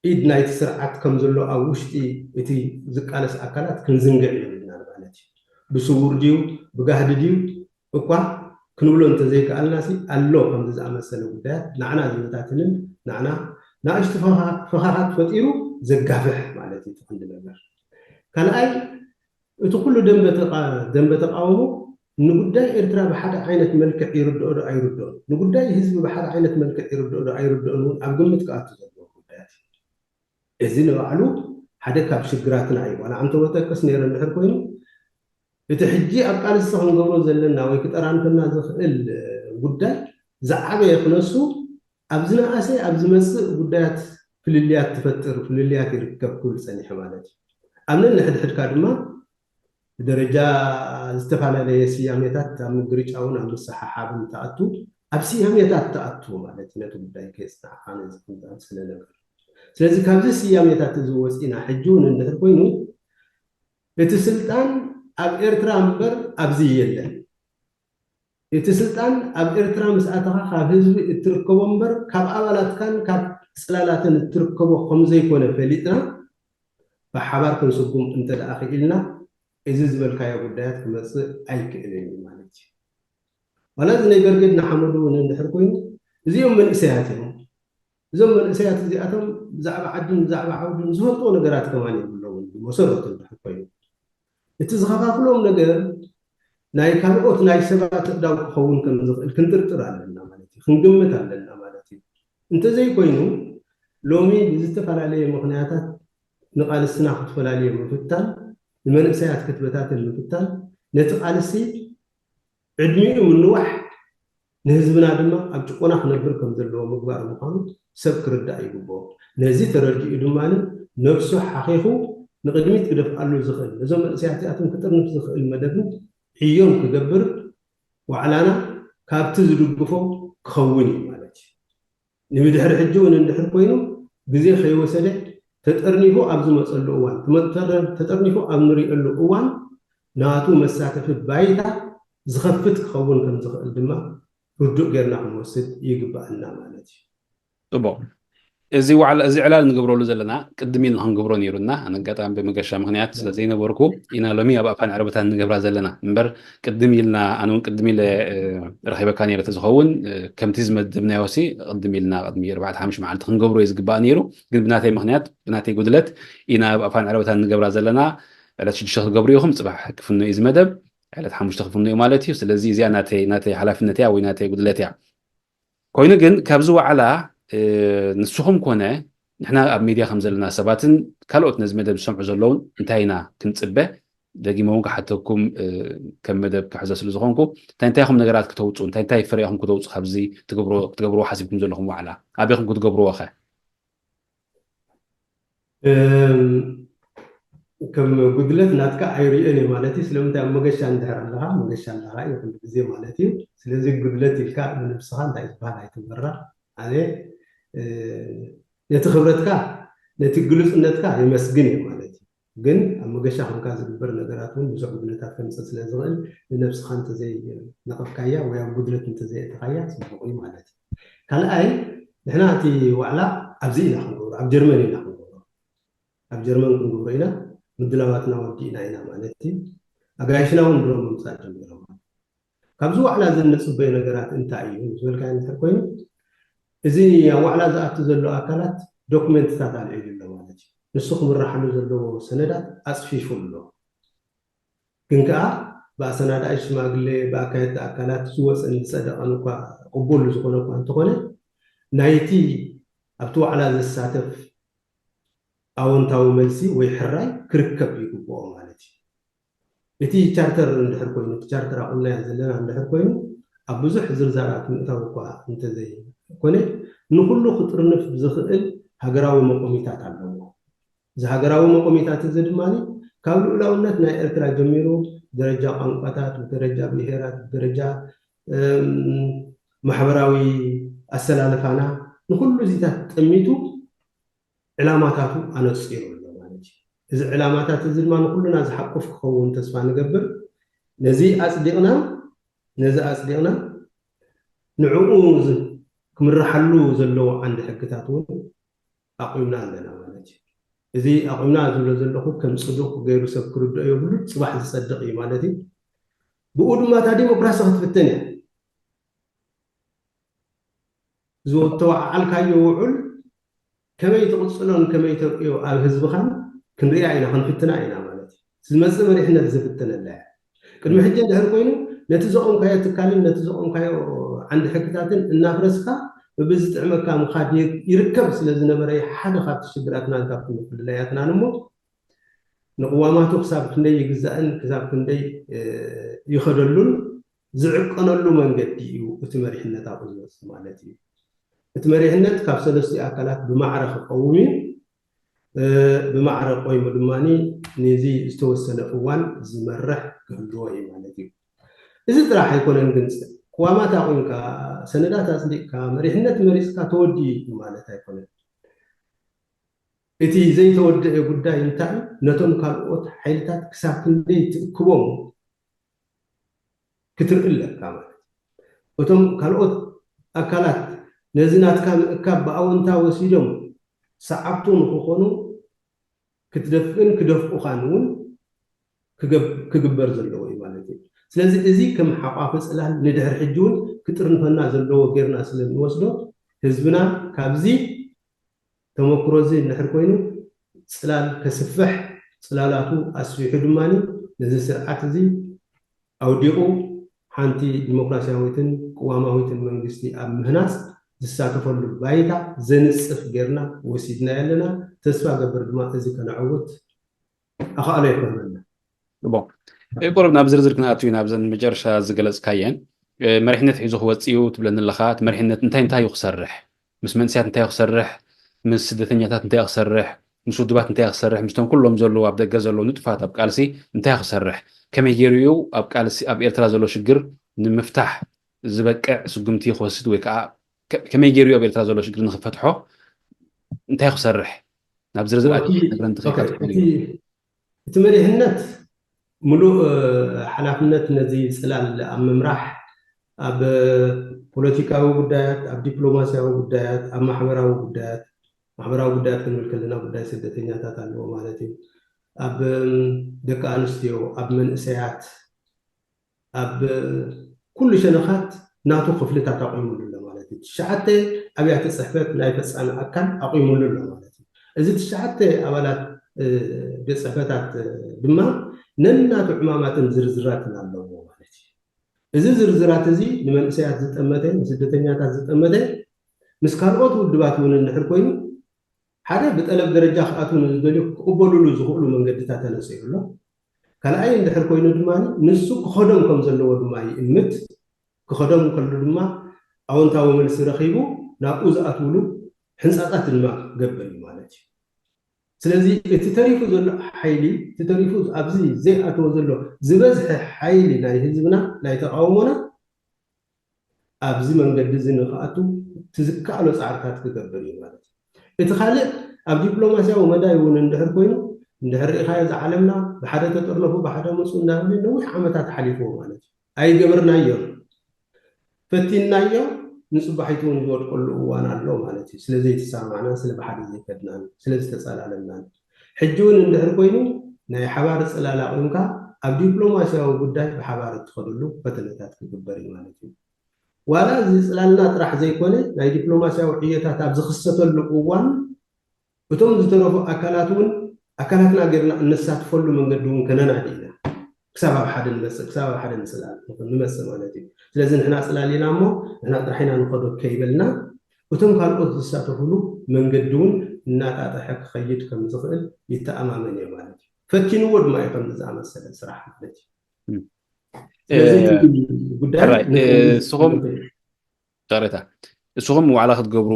ኢድ ናይቲ ስርዓት ከም ዘሎ ኣብ ውሽጢ እቲ ዝቃለስ ኣካላት ክንዝንግዕ የብልናን ማለት እዩ። ብስውር ድዩ ብጋህዲ ድዩ እኳ ክንብሎ እንተዘይከኣልና ሲ ኣሎ ከምዚ ዝኣመሰለ ጉዳያት ንዓና ዝበታትንን ንዓና ንኣሽቱ ፈኻኻት ፈጢሩ ዘጋፍሕ ማለት እዩ እቲ ቀንዲ ነገር። ካልኣይ እቲ ኩሉ ደንበ ተቃ- ደንበ ተቃውሞ ንጉዳይ ኤርትራ ብሓደ ዓይነት መልክዕ ይርድኦ ዶ ኣይርድኦን፣ ንጉዳይ ህዝቢ ብሓደ ዓይነት መልክዕ ይርድኦ ዶ ኣይርድኦን እውን ኣብ ግምት ክኣቱ ዘለዎ ጉዳያት እዩ። እዚ ንባዕሉ ሓደ ካብ ሽግራትና እዩ። ዋላ ኣንተ ወጠቅስ ነይረ እንድሕር ኮይኑ እቲ ሕጂ ኣብ ቃልሲ ክንገብሮ ዘለና ወይ ክጠራንፈና ዝኽእል ጉዳይ ዝዓበየ ክነሱ ኣብ ዝነኣሰ ኣብ ዝመፅእ ጉዳያት ፍልልያት ትፈጥር ፍልልያት ይርከብ ክብል ፀኒሐ ማለት እዩ። ኣብ ነንሕድሕድካ ድማ ብደረጃ ዝተፈላለየ ስያሜታት ኣብ ምግርጫውን ኣብ ምስሓሓብን ትኣቱ ኣብ ስያሜታት ትኣቱ ማለት እዩ። ነቲ ጉዳይ ከየፅናዕካ ነዚ ክንዛብ ስለነበር ስለዚ ካብዚ ስያሜታት እዚ ወፂና ሕጂ እውን እንድሕር ኮይኑ እቲ ስልጣን ኣብ ኤርትራ እምበር ኣብዚ የለን። እቲ ስልጣን ኣብ ኤርትራ ምስ ኣተኻ ካብ ህዝቢ እትርከቦ እምበር ካብ ኣባላትካን ካብ ፅላላትን እትርከቦ ከምዘይኮነ ፈሊጥና ብሓባር ክንስጉም እንተ ደኣ ክኢልና እዚ ዝበልካዮ ጉዳያት ክመፅእ ኣይክእልን እዩ ማለት እዩ። ዋላ እዚ ናይ በርጌድ ንሓመዱ እውን እንድሕር ኮይኑ እዚኦም መንእሰያት እዮም። እዞም መንእሰያት እዚኣቶም ብዛዕባ ዓድን ብዛዕባ ዓውድን ዝፈልጥዎ ነገራት ከማን የብሎምን ብመሰረቱ እንድሕር ኮይኑ እቲ ዝኸፋፍሎም ነገር ናይ ካልኦት ናይ ሰባት ኣእዳው ክኸውን ከም ዝኽእል ክንጥርጥር ኣለና ማለት እዩ፣ ክንግምት ኣለና ማለት እዩ። እንተዘይኮይኑ ሎሚ ብዝተፈላለየ ምኽንያታት ንቓልስና ክትፈላልዮ ምፍታን፣ ንመንእሰያት ክትበታትን ምፍታን ነቲ ቃልሲ ዕድሚኡ ምንዋሕ ንህዝብና ድማ ኣብ ጭቆና ክነብር ከም ዘለዎ ምግባር ምዃኑ ሰብ ክርዳእ ይግብኦ። ነዚ ተረዲኡ ድማ ነብሱ ሓኺኹ ንቕድሚት ክደፍኣሉ ዝኽእል ነዞም መንእሰያት እዚኣቶም ክጥርንፍ ዝኽእል መደብን ዕዮን ክገብር ዋዕላና ካብቲ ዝድግፎ ክኸውን እዩ ማለት እዩ። ንምድሕሪ ሕጂ እውን እንድሕር ኮይኑ ግዜ ከይወሰደ ተጠርኒፉ ኣብ ዝመፀሉ እዋን ተጠርኒፉ ኣብ ንሪእሉ እዋን ናቱ መሳተፊ ባይታ ዝኸፍት ክኸውን ከም ዝኽእል ድማ ርዱእ ጌርና ክንወስድ ይግበኣና ማለት እዩ። ፅቡቅ። እዚ ዋዕላ እዚ ዕላል ንገብረሉ ዘለና ቅድም ኢልና ክንገብሮ ነይሩና ኣነ ኣጋጣሚ ብመገሻ ምክንያት ስለዘይነበርኩ ኢና ሎሚ ኣብ ኣፋን ዕረበታ ንገብራ ዘለና እምበር ቅድም ኢልና ኣነ እውን ቅድም ኢለ ረኺበካ ነይረ ተዝኸውን ከምቲ ዝመደብናዮ ሲ ቅድም ኢልና ቅድሚ ኣርባዕተ ሓሙሽተ መዓልቲ ክንገብሮ እዩ ዝግባእ ነይሩ ግን ብናተይ ምክንያት ብናተይ ጉድለት ኢና ኣብ ኣፋን ዕረበታ ንገብራ ዘለና ዕለት ሽዱሽተ ክትገብሩ ኢኹም ፅባሕ ክፍኖ እዩ ዝመደብ ዕለት ሓሙሽተ ክፍኖ እዩ ማለት እዩ ስለዚ እዚኣ ናተይ ናተይ ሓላፍነት እያ ወይ ናተይ ጉድለት እያ ኮይኑ ግን ካብዚ ዋዕላ ንስኹም ኮነ ንሕና ኣብ ሚድያ ከም ዘለና ሰባትን ካልኦት ነዚ መደብ ዝሰምዑ ዘለውን እንታይ ኢና ክንፅበ ደጊመ እውን ክሓተኩም ከም መደብ ክሕዞ ስለ ዝኾንኩ እንታይ እንታይ ኹም ነገራት ክተውፁ እንታይ እንታይ ፍረ ኢኹም ክተውፁ ካብዚ ክትገብርዎ ሓሲብኩም ዘለኹም ዋዕላ ኣበይኹም ክትገብርዎ ኸ ከም ጉድለት ናትካ ኣይርእዮን እየ ማለት እዩ። ስለምንታይ ኣብ መገሻ እንድሕር ኣለኻ፣ መገሻ ኣለኻ እዩ ኩሉ ግዜ ማለት እዩ። ስለዚ ጉድለት ኢልካ ንነብስኻ እንታይ ዝበሃል ኣይትመራ። ኣነ ነቲ ክብረትካ ነቲ ግሉፅነትካ የመስግን እየ ማለት እዩ። ግን ኣብ መገሻ ከምካ ዝግበር ነገራት እውን ብዙሕ ጉድለታት ከምፅእ ስለ ዝኽእል ንነብስኻ እንተዘይነቐፍካያ ወይ ኣብ ጉድለት እንተዘየእተኻያ ፅቡቕ እዩ ማለት እዩ። ካልኣይ ንሕና እቲ ዋዕላ ኣብዚ ኢና ክንገብሮ፣ ኣብ ጀርመን ኢና ክንገብሮ። ኣብ ጀርመን ክንገብሮ ኢና፣ ምድላዋትና ወዲእና ኢና ማለት እዩ። ኣጋይሽና እውን ድሮ ምምፃእ ጀሚሮም። ካብዚ ዋዕላ እዚ እንፅበዮ ነገራት እንታይ እዩ ዝበልካዮ እንድሕር ኮይኑ፣ እዚ ኣብ ዋዕላ ዝኣቱ ዘሎ ኣካላት ዶክመንትታት ኣልዒሉ ኣሎ ማለት እዩ። ንሱ ክምርሓሉ ዘለዎ ሰነዳት ኣፅፊፉ ኣሎ። ግን ከዓ ብኣሰናዳኢ ሽማግሌ፣ ብኣካየድቲ ኣካላት ዝወፀን ዝፀደቐን እኳ ቅቡል ዝኾነ እኳ እንተኾነ፣ ናይቲ ኣብቲ ዋዕላ ዘሳተፍ ኣወንታዊ መልሲ ወይ ሕራይ ክርከብ ይግብኦ ማለት እዩ። እቲ ቻርተር እንድሕር ኮይኑ፣ እቲ ቻርተር ኣቑምናዮ ዘለና እንድሕር ኮይኑ፣ ኣብ ብዙሕ ዝርዛራት ምእታው እኳ እንተዘይኮነ፣ ንኹሉ ክጥርንፍ ዝኽእል ሃገራዊ መቆሚታት ኣለዎ። እዚ ሃገራዊ መቆሚታት እዚ ድማ ካብ ልኡላውነት ናይ ኤርትራ ጀሚሩ፣ ብደረጃ ቋንቋታት፣ ብደረጃ ብሄራት፣ ብደረጃ ማሕበራዊ ኣሰላልፋና፣ ንኹሉ እዚታት ጠሚቱ ዕላማታቱ ኣነፂሩ ኣሎ ማለት እዩ። እዚ ዕላማታት እዚ ድማ ንኩልና ዝሓቁፍ ክኸውን ተስፋ ንገብር። ነዚ ኣፅዲቕና ነዚ ኣፅዲቕና ንዕኡ ክምርሓሉ ዘለዎ ዓንዲ ሕግታት እውን ኣቑምና ኣለና ማለት እዩ። እዚ ኣቑምና ዝብሎ ዘለኹ ከም ፅዱቕ ገይሩ ሰብ ክርድኦ የብሉ፣ ፅባሕ ዝፀድቕ እዩ ማለት እዩ። ብኡ ድማ እታ ዲሞክራሲ ክትፍተን እያ። ዝተወዓዓልካዮ ውዑል ከመይ ትቕፅሎን ከመይ ተርእዮ ኣብ ህዝብኻን ክንሪኣ ኢና፣ ክንፍትና ኢና ማለት እዩ። ዝመፅእ መሪሕነት ዝፍተነላ እያ። ቅድሚ ሕጂ እንድሕር ኮይኑ ነቲ ዘቆምካዮ ትካልን ነቲ ዘቆምካዮ ዓንዲ ሕግታትን እናፍረስካ ብብዝጥዕመካ ምኻድ ይርከብ ስለ ዝነበረ ሓደ ካብቲ ሽግራትናን ካብቲ ምፍልላያትናን እሞ ንቅዋማቱ ክሳብ ክንደይ ይግዛእን ክሳብ ክንደይ ይኸደሉን ዝዕቀነሉ መንገዲ እዩ እቲ መሪሕነት ኣብኡ ዝመፅእ ማለት እዩ። እቲ መሪሕነት ካብ ሰለስቲኡ ኣካላት ብማዕረ ክቀውም እዩ። ብማዕረ ቆይሙ ድማ ነዚ ዝተወሰነ እዋን ዝመርሕ ክህልዎ እዩ ማለት እዩ። እዚ ጥራሕ ኣይኮነን ግን ቅዋማት ኣቑምካ ሰነዳት ኣፅዲቕካ መሪሕነት መሪፅካ ተወዲኡ እዩ ማለት ኣይኮነን። እቲ ዘይተወደአ ጉዳይ እንታይ ነቶም ካልኦት ሓይልታት ክሳብ ክንደይ ትእክቦም ክትርኢ ኣለካ ማለት እቶም ካልኦት ኣካላት ነዚ ናትካ ምእካብ ብኣወንታ ወሲዶም ሰዓብቱ ንክኾኑ ክትደፍእን ክደፍኡኻን እውን ክግበር ዘለዎ እዩ ማለት እዩ። ስለዚ እዚ ከም ሓቋፊ ፅላል ንድሕር ሕጂ እውን ክጥርንፈና ዘለዎ ጌርና ስለ እንወስዶ ህዝብና ካብዚ ተመክሮ እዚ እንድሕር ኮይኑ ፅላል ከስፍሕ ፅላላቱ ኣስፊሑ ድማ ነዚ ስርዓት እዚ ኣውዲቑ ሓንቲ ዲሞክራሲያዊትን ቅዋማዊትን መንግስቲ ኣብ ምህናፅ ዝሳተፈሉ ባይታ ዘንፅፍ ጌርና ወሲድና ኣለና። ተስፋ ገብር ድማ እዚ ከነዕውት ኣኽኣሎ ይኮነና። ቁሩብ ናብ ዝርዝር ክንኣቱ ኢና። ኣብዘን መጨረሻ ዝገለፅካየን መሪሕነት ሒዙ ክወፅእ እዩ ትብለኒ ኣለኻ። እቲ መሪሕነት እንታይ እንታይ እዩ ክሰርሕ? ምስ መንእሰያት እንታይ ክሰርሕ? ምስ ስደተኛታት እንታይ ክሰርሕ? ምስ ውድባት እንታይ ክሰርሕ? ምስቶም ኩሎም ዘለዉ ኣብ ደገ ዘለዉ ንጡፋት ኣብ ቃልሲ እንታይ ክሰርሕ? ከመይ ገይሩ እዩ ኣብ ቃልሲ ኣብ ኤርትራ ዘሎ ሽግር ንምፍታሕ ዝበቅዕ ስጉምቲ ክወስድ ወይ ከዓ ከመይ ገይሩ እዩ ኣብ ኤርትራ ዘሎ ሽግር ንክፈትሖ እንታይ ክሰርሕ? ናብ ዝርዝር ኣትዩ ክነግረን ትኽእል ኢኻ ትብል እዩ። እቲ መሪሕነት ምሉእ ሓላፍነት ነዚ ፅላል ኣብ ምምራሕ ኣብ ፖለቲካዊ ጉዳያት፣ ኣብ ዲፕሎማሲያዊ ጉዳያት፣ ኣብ ማሕበራዊ ጉዳያት፣ ማሕበራዊ ጉዳያት ክንብል ከለና ጉዳይ ስደተኛታት ኣለዎ ማለት እዩ። ኣብ ደቂ ኣንስትዮ፣ ኣብ መንእሰያት፣ ኣብ ኩሉ ሸነኻት ናቱ ክፍልታት ኣቑሙሉ ኣሎ ማለት እዩ። ትሽዓተ ኣብያተ ፅሕፈት ናይ ፈፃሚ ኣካል ኣቑሙሉ ኣሎ ማለት እዩ። እዚ ትሽዓተ ኣባላት ቤት ፅሕፈታት ድማ ነናቱ ዕማማትን ዝርዝራትን ኣለዎ ማለት እዩ። እዚ ዝርዝራት እዚ ንመንእሰያት ዝጠመተ፣ ንስደተኛታት ዝጠመተ፣ ምስ ካልኦት ውድባት እውን እንድሕር ኮይኑ ሓደ ብጠለብ ደረጃ ክኣትዉ ንዝደልዩ ክቕበሉሉ ዝኽእሉ መንገድታት ተነፂሩ ኣሎ። ካልኣይ እንድሕር ኮይኑ ድማ ንሱ ክኸዶም ከም ዘለዎ ድማ ይእምት። ክኸዶም ከሎ ድማ ኣወንታዊ መልሲ ረኺቡ ናብኡ ዝኣትውሉ ሕንፃፃት ድማ ክገብር እዩ ማለት እዩ። ስለዚ እቲ ተሪፉ ዘሎ ሓይሊ፣ እቲ ተሪፉ ኣብዚ ዘይኣተወ ዘሎ ዝበዝሐ ሓይሊ ናይ ህዝብና፣ ናይ ተቃውሞና ኣብዚ መንገዲ እዚ ንክኣቱ እቲ ዝከኣሎ ፃዕርታት ክገብር እዩ ማለት እዩ። እቲ ካልእ ኣብ ዲፕሎማስያዊ መዳይ እውን እንድሕር ኮይኑ፣ እንድሕር ርኢኻዮ፣ እዚ ዓለምና ብሓደ ተጠርነፉ ብሓደ መፁ እንዳበሉ ነዊሕ ዓመታት ሓሊፍዎ ማለት እዩ። ኣይገበርናዮን። ፈቲንናዮ፣ ንፅባሒቱ እውን ዝወድቀሉ እዋን ኣሎ ማለት እዩ። ስለ ዘይተሰማዕናን ስለ ብሓደ ዘይከድናን ስለ ዝተፀላለምናን። ሕጂ እውን እንድሕር ኮይኑ ናይ ሓባር ፅላል ኣቑምካ ኣብ ዲፕሎማስያዊ ጉዳይ ብሓባር እትኸደሉ ፈተነታት ክግበር እዩ ማለት እዩ። ዋላ እዚ ፅላልና ጥራሕ ዘይኮነ ናይ ዲፕሎማስያዊ ዕዮታት ኣብ ዝኽሰተሉ እዋን እቶም ዝተረፉ ኣካላት እውን ኣካላትና ጌርና እነሳትፈሉ መንገዲ እውን ከነናዲ ኢና። ክሳብ ኣብ ሓደ ንመፅእ፣ ክሳብ ኣብ ሓደ ንፅላል ንመፅእ ማለት እዩ። ስለዚ ንሕና ፅላል ኢና እሞ ንሕና ጥራሕ ኢና ንኸዶ ከይበልና እቶም ካልኦት ዝሳተፉሉ መንገዲ እውን እናጣጠሐ ክኸይድ ከም ዝኽእል ይተኣማመን እየ ማለት እዩ። ፈቲንዎ ድማ እዩ ከምዚ ዝኣመሰለ ስራሕ ማለት እዩ። ስለዚ እቲ ጉዳይ ሕራይ፣ ንስኹም ይቕሬታ፣ ንስኹም ዋዕላ ክትገብሩ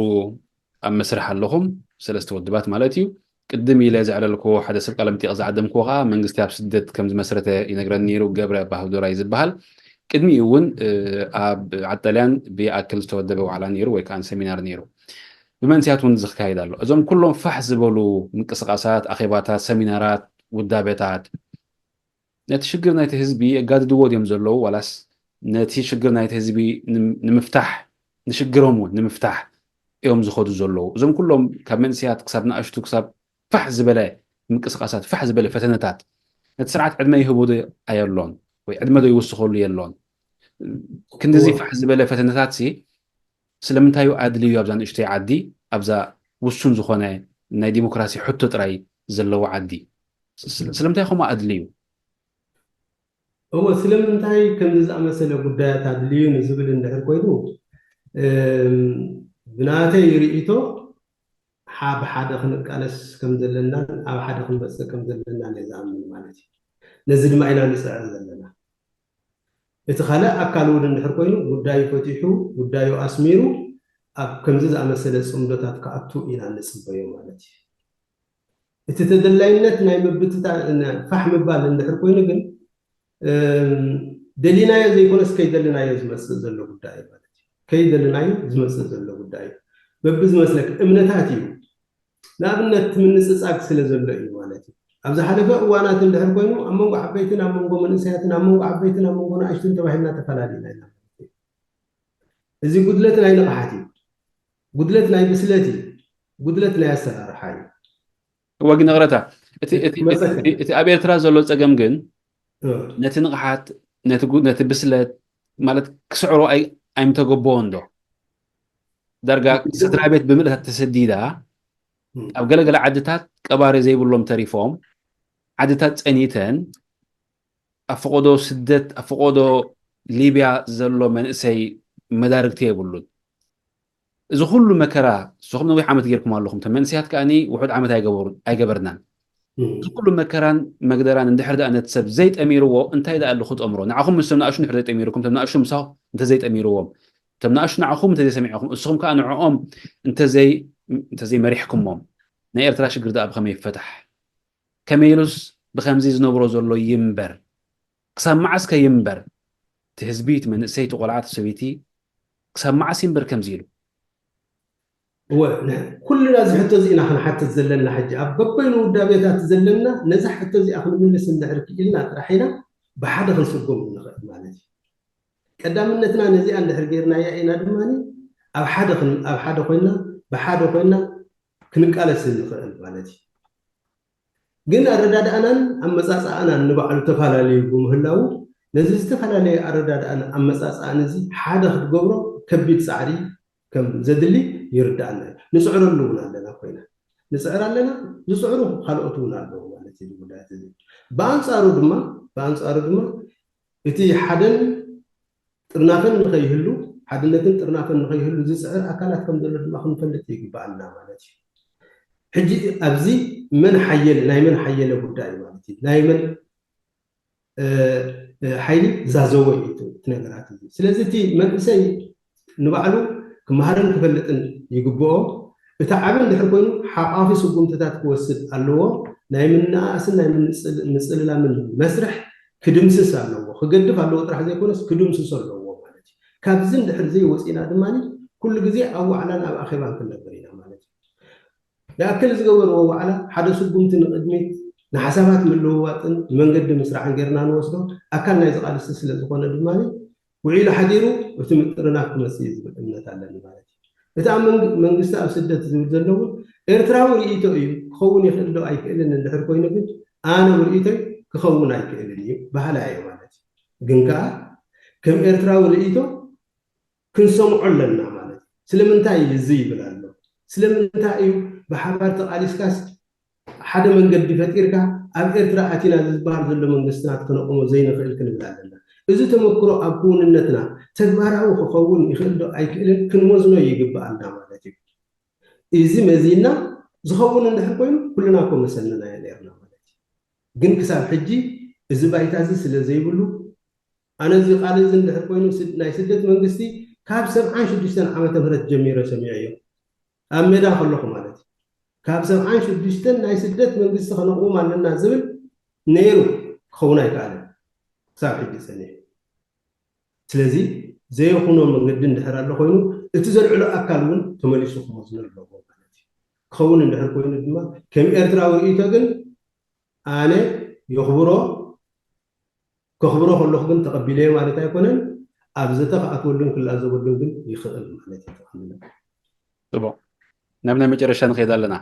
ኣብ መስርሕ ኣለኹም፣ ሰለስተ ውድባት ማለት እዩ። ቅድም ኢለ ዘዕለልክዎ ሓደ ሰብ ቃለ መጠይቕ ዝዓደምክዎ ከዓ መንግስቲ ኣብ ስደት ከም ዝመስረተ ይነግረኒ ነይሩ፣ ገብረ ባህብዶራይ ዝበሃል። ቅድሚኡ እውን ኣብ ዓዲ ጣልያን ብይኣክል ዝተወደበ ዋዕላ ነይሩ ወይ ከዓ ሰሚናር ነይሩ። ብመንስያት እውን ዝካየድ ኣሎ። እዞም ኩሎም ፋሕ ዝበሉ ምንቅስቃሳት፣ ኣኼባታት፣ ሰሚናራት፣ ውዳቤታት ነቲ ሽግር ናይቲ ህዝቢ የጋድድዎ ድዮም ዘለዉ ዋላስ ነቲ ሽግር ናይቲ ህዝቢ ንምፍታሕ ንሽግሮም እውን ንምፍታሕ እዮም ዝኸዱ ዘለዉ? እዞም ኩሎም ካብ መንእሰያት ክሳብ ንኣሽቱ ክሳብ ፋሕ ዝበለ ምንቅስቃሳት ፋሕ ዝበለ ፈተነታት ነቲ ስርዓት ዕድመ ይህቡ ኣየሎን ወይ ዕድመ ዶ ይውስኸሉ የሎን? ክንድዚ ፋሕ ዝበለ ፈተነታት ሲ ስለምንታይ እዩ ኣድልዩ ኣብዛ ንእሽተይ ዓዲ ኣብዛ ውሱን ዝኾነ ናይ ዲሞክራሲ ሕቶ ጥራይ ዘለዎ ዓዲ ስለምንታይ ከምኡ ኣድልዩ? እወ ስለምንታይ ከምዚ ዝኣመሰለ ጉዳያት ኣድልዩ ንዝብል እንድሕር ኮይኑ ብናተይ ርእይቶ ብሓደ ክንቃለስ ከም ዘለናን ኣብ ሓደ ክንመፅእ ከም ዘለናን እየ ዝኣምን ማለት እዩ። ነዚ ድማ ኢና ንፅዕር ዘለና። እቲ ካልእ ኣካል እውን እንድሕር ኮይኑ ጉዳዩ ፈቲሑ ጉዳዩ ኣስሚሩ ኣብ ከምዚ ዝኣመሰለ ፅምዶታት ክኣቱ ኢና ንፅበዮ ማለት እዩ። እቲ ተደላይነት ናይ ምብትታ ፋሕ ምባል እንድሕር ኮይኑ ግን ደሊናዮ ዘይኮነስ ከይደልናዮ ዝመፅእ ዘሎ ጉዳይ ማለት እዩ። ከይደልናዮ ዝመፅእ ዘሎ ጉዳይ እዩ። በብዝመስለክ እምነታት እዩ። ንኣብነት እቲ ምንፅፃግ ስለ ዘሎ እዩ ማለት እዩ። ኣብ ዝሓለፈ እዋናት እንድሕር ኮይኑ ኣብ መንጎ ዓበይትን ኣብ መንጎ መንእሰያትን ኣብ መንጎ ዓበይትን ኣብ መንጎ ንኣሽቱን ተባሂልና ተፈላሊና ኢና ማለት እዩ። እዚ ጉድለት ናይ ንቕሓት እዩ። ጉድለት ናይ ብስለት እዩ። ጉድለት ናይ ኣሰራርሓ እዩ። እወ ግን ይቕረታ፣ እቲ ኣብ ኤርትራ ዘሎ ፀገም ግን ነቲ ንቕሓት ነቲ ብስለት ማለት ክስዕሮ ኣይምተገበዎን ዶ? ዳርጋ ስድራ ቤት ብምልእታ ተሰዲዳ ኣብ ገለገለ ዓድታት ቀባሪ ዘይብሎም ተሪፎም ዓድታት ፀኒተን ኣብ ፈቐዶ ስደት ኣብ ፈቐዶ ሊብያ ዘሎ መንእሰይ መዳርግቲ የብሉን። እዚ ኩሉ መከራ ንስኹም ነዊሕ ዓመት ጌርኩም ኣለኹም። እቶም መንእሰያት ከኣ ውሑድ ዓመት ኣይገበሩን ኣይገበርናን። እዚ ኩሉ መከራን መግደራን እንድሕር ደኣ ነቲ ሰብ ዘይጠሚርዎ እንታይ ደኣ ኣሎ ክጠምሮ? ንዓኹም ምስቶም ንኣሽቱ እንድሕር ዘይጠሚርኩም እቶም ንኣሽቱ ምሳኹም እንተዘይጠሚርዎም እቶም ንኣሽቱ ንዓኹም እንተዘይሰሚዕኹም እስኹም ከኣ ንዕኦም እንተዘይመሪሕኩሞም ናይ ኤርትራ ሽግር ደኣ ብኸመይ ይፈታሕ? ከመይ ኢሉስ ብኸምዚ ዝነብሮ ዘሎ ይንበር? ክሳብ መዓስ ከ ይንበር? እቲ ህዝቢ፣ እቲ መንእሰይ፣ እቲ ቆልዓ፣ እቲ ሰበይቲ ክሳብ መዓስ ይንበር ከምዚ ኢሉ? እወ ኩልና እዚ ሕቶ እዚ ኢና ክንሓትት ዘለና። ሕጂ ኣብ በበይኑ ውዳቤታት ዘለና ነዛ ሕቶ እዚኣ ክንምልስ እንድሕር ክኢልና ጥራሕ ኢና ብሓደ ክንስጎም ንኽእል ማለት እዩ። ቀዳምነትና ነዚኣ እንድሕር ጌርናያ ኢና ድማ ኣብ ሓደ ኣብ ሓደ ኮይና ብሓደ ኮይና ክንቃለስ ንኽእል ማለት እዩ። ግን ኣረዳድኣናን ኣመፃፅኣናን ንባዕሉ ተፈላለዩ ብምህላዉ ነዚ ዝተፈላለየ ኣረዳድኣን ኣመፃፅኣን እዚ ሓደ ክትገብሮ ከቢድ ፃዕሪ ከም ዘድሊ ይርዳኣና እዩ። ንፅዕረሉ እውን ኣለና ኮይና ንፅዕር ኣለና። ዝፅዕሩ ካልኦት እውን ኣለዉ ማለት እዩ። ጉዳያት እዚ ብኣንፃሩ ድማ ብኣንፃሩ ድማ እቲ ሓደን ጥርናፈን ንኸይህሉ ሓድነትን ጥርናፈን ንኸይህሉ ዝፅዕር ኣካላት ከም ዘሎ ድማ ክንፈልጥ ይግበኣና ማለት እዩ። ሕጂ ኣብዚ መን ሓየለ ናይ መን ሓየለ ጉዳይ ማለት እዩ ናይ መን ሓይሊ ዛዘወ እዩ እቲ ነገራት እዚ። ስለዚ እቲ መንእሰይ ንባዕሉ ክመሃርን ክፈልጥን ይግብኦ። እቲ ዓቢ እንድሕር ኮይኑ ሓቋፊ ስጉምትታት ክወስድ ኣለዎ። ናይ ምንኣስን ናይ ምንጽል- ምጽልላምን መስርሕ ክድምስስ ኣለዎ። ክገድፍ ኣለዎ ጥራሕ ዘይኮነስ ክድምስስ ኣለዎ ማለት እዩ። ካብዚ እንድሕር ዘይወፂና ድማ ኩሉ ግዜ ኣብ ዋዕላን ኣብ ኣኼባን ክንነብር ኢና ማለት እዩ። ይኣክል ዝገበርዎ ዋዕላ ሓደ ስጉምቲ ንቕድሚት ንሓሳባት ምልውዋጥን ንመንገዲ ምስራዕን ጌርና ንወስዶ ኣካል ናይዚ ቃልሲ ስለ ዝኾነ ድማ ውዒሉ ሓዲሩ እቲ ምጥርናፍ ክመፅእ እዩ ዝብል እምነት ኣለኒ ማለት እዩ። እቲ ኣብ መንግ- መንግስቲ ኣብ ስደት ዝብል ዘሎ እውን ኤርትራዊ ርእይቶ እዩ። ክኸውን ይኽእል ዶ ኣይክእልን እንድሕር ኮይኑ ግን ኣነ ርእይቶይ ክኸውን ኣይክእልን እዩ በሃላይ እየ ማለት እዩ። ግን ከዓ ከም ኤርትራዊ ርእይቶ ክንሰምዖ ኣለና ማለት እዩ። ስለምንታይ እዩ እዚ ይብል ኣሎ? ስለምንታይ እዩ ብሓባር ተቓሊስካስ ሓደ መንገዲ ፈጢርካ ኣብ ኤርትራ ኣቲና ዝበሃል ዘሎ መንግስትና ክነቑሞ ዘይንኽእል ክንብል ኣለና። እዚ ተመክሮ ኣብ ክውንነትና ተግባራዊ ክኸውን ይኽእል ዶ ኣይክእልን ክንወዝኖ ይግብኣና ማለት እዩ። እዚ መዚና ዝኸውን እንድሕር ኮይኑ ኩልና እኮ መሰንናዮ ነርና ማለት እዩ። ግን ክሳብ ሕጂ እዚ ባይታ እዚ ስለ ዘይብሉ ኣነ እዚ ቃል እዚ እንድሕር ኮይኑ ስድ- ናይ ስደት መንግስቲ ካብ ሰብዓን ሽዱሽተን ዓመተ ምህረት ጀሚረ ሰሚዐዮ ኣብ ሜዳ ከለኹ ማለት እዩ። ካብ ሰብዓን ሽዱሽተን ናይ ስደት መንግስቲ ከነቕውም ኣለና ዝብል ነይሩ ክኸውን ኣይከኣለን ክሳብ ሕጂ ጸኒሑ። ስለዚ ዘይኹኖ መንገዲ እንድሕር ኣሎ ኮይኑ እቲ ዘልዕሎ ኣካል እውን ተመሊሱ ክመዝኖ ኣለዎ ማለት እዩ። ክኸውን እንድሕር ኮይኑ ድማ ከም ኤርትራዊ ርእይቶ ግን ኣነ የኽብሮ ከኽብሮ ከለኹ ግን ተቐቢለዮ ማለት ኣይኮነን። ኣብ ዘተ ክኣትወሉን ክላዘበሉን ግን ይኽእል ማለት እዩ። ተቐቢለ ጽቡቕ፣ ናብ ናይ መጨረሻ ንኸይድ ኣለና።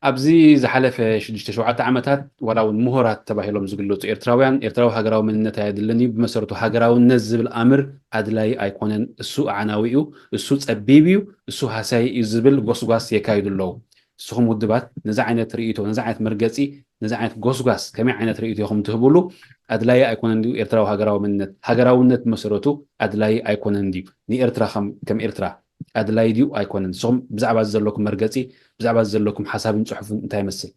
ኣብዚ ዝሓለፈ ሽዱሽተ ሸውዓተ ዓመታት ዋላ እውን ምሁራት ተባሂሎም ዝግለጹ ኤርትራውያን ኤርትራዊ ሃገራዊ መንነት ኣየድልን እዩ፣ ብመሰረቱ ሃገራውነት ዝብል ኣምር ኣድላይ ኣይኮነን፣ እሱ ኣዕናዊ እዩ፣ እሱ ጸቢብ እዩ፣ እሱ ሃሳይ እዩ ዝብል ጎስጓስ የካይዱ ኣለዉ። ንስኹም ውድባት ነዚ ዓይነት ርእይቶ፣ ነዚ ዓይነት መርገጺ፣ ነዚ ዓይነት ጎስጓስ ከመይ ዓይነት ርእይቶ ኢኹም ትህብሉ? ኣድላዪ ኣይኮነን ድዩ ኤርትራዊ ሃገራዊ መንነት? ሃገራውነት ብመሰረቱ ኣድላዪ ኣይኮነን ድዩ ንኤርትራ ከም ከም ኤርትራ ኣድላዪ ድዩ ኣይኮነን? ንስኹም ብዛዕባ እዚ ዘለኩም መርገጺ፣ ብዛዕባ እዚ ዘለኩም ሓሳብን ጽሑፍን እንታይ ይመስል?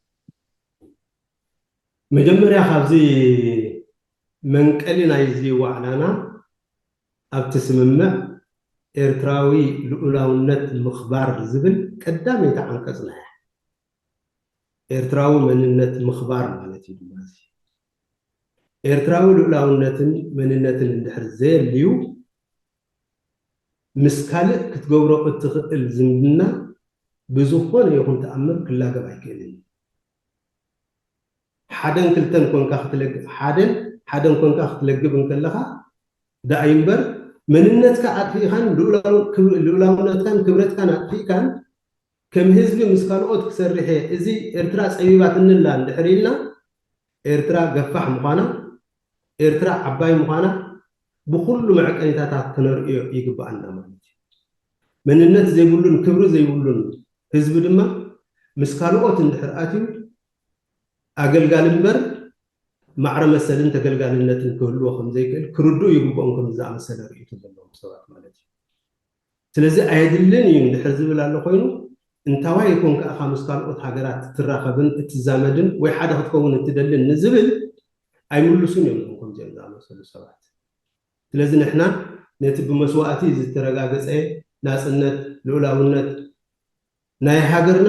መጀመርያ ካብዚ መንቀሊ ናይዚ ዋዕላና ኣብቲ ስምምዕ ኤርትራዊ ልኡላውነት ምኽባር ዝብል ቀዳመይቲ ዓንቀጽና እያ። ኤርትራዊ መንነት ምኽባር ማለት እዩ ድማ እዚ። ኤርትራዊ ልኡላውነትን መንነትን እንድሕር ዘየልዩ ምስ ካልእ ክትገብሮ እትኽእል ዝምድና ብዝኾነ ይኹን ተኣምር ክላገብ ኣይክእልን እዩ። ሓደን ክልተን ኮንካ ክትለግ ሓደን ሓደን ኮንካ ክትለግብ እንከለኻ ደኣይ እምበር መንነትካ ኣጥፊእካን ልኡላው- ክብ- ልኡላውነትካን ክብረትካን ኣጥፊእካን ከም ህዝቢ ምስ ካልኦት ክሰርሕ እየ፣ እዚ ኤርትራ ጸቢባትኒ ኣላ እንድሕር ኢልና ኤርትራ ገፋሕ ምዃና ኤርትራ ዓባይ ምዃና ብኹሉ መዕቀኒታታት ክነርእዮ ይግብኣና ማለት እዩ። መንነት ዘይብሉን ክብሪ ዘይብሉን ህዝቢ ድማ ምስ ካልኦት እንድሕር ኣትዩ ኣገልጋሊ እምበር ማዕረ መሰልን ተገልጋልነትን ክህልዎ ከም ዘይክእል ክርድኡ ይግብኦም ከም ዝኣመሰለ ርእይቶ ዘለዎም ሰባት ማለት እዩ። ስለዚ ኣየድልን እዩ እንድሕር ዝብል ኣሎ ኮይኑ እንታዋይ ይኮን ከኣ ምስ ካልኦት ሃገራት እትራኸብን እትዛመድን ወይ ሓደ ክትከውን እትደልን ንዝብል ኣይምልሱን እዮም እዞም ከምዚኦም ዝኣመሰሉ ሰባት። ስለዚ ንሕና ነቲ ብመስዋእቲ ዝተረጋገጸ ናጽነት፣ ልኡላውነት ናይ ሃገርና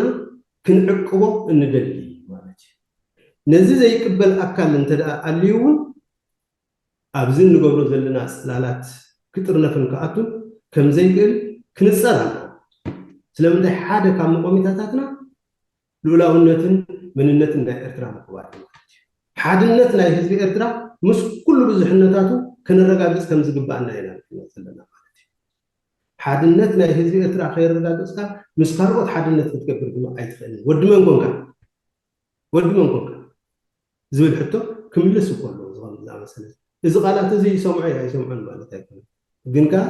ክንዕቅቦ እንደሊ ማለት እዩ። ነዚ ዘይቅበል ኣካል እንተ ደኣ ኣልዩ እውን ኣብዚ እንገብሮ ዘለና ጽላላት ክጥርነፍን ክኣቱን ከም ዘይክእል ክንጸር ኣለዎ። ስለምንታይ ሓደ ካብ መቆሚታታትና ልኡላውነትን መንነትን ናይ ኤርትራ ምኽባር ማለት እዩ። ሓድነት ናይ ህዝቢ ኤርትራ ምስ ኩሉ ብዙሕነታቱ ከነረጋግጽ ከም ዝግባኣና ኢና ንፍለጥ ዘለና ማለት እዩ። ሓድነት ናይ ህዝቢ ኤርትራ ከየረጋገጽካ ምስ ካልኦት ሓድነት ክትገብር ድማ ኣይትኽእልን። ወዲ መን ኮንካ? ወዲ መን ኮንካ? ዝብል ሕቶ ክምልስ እኮ ኣለዎ። ዝኾነ ዝኣመሰለ እዚ ቃላት እዚ ይሰምዖ እዩ ኣይሰምዖን ማለት ኣይኮነን። ግን ከኣ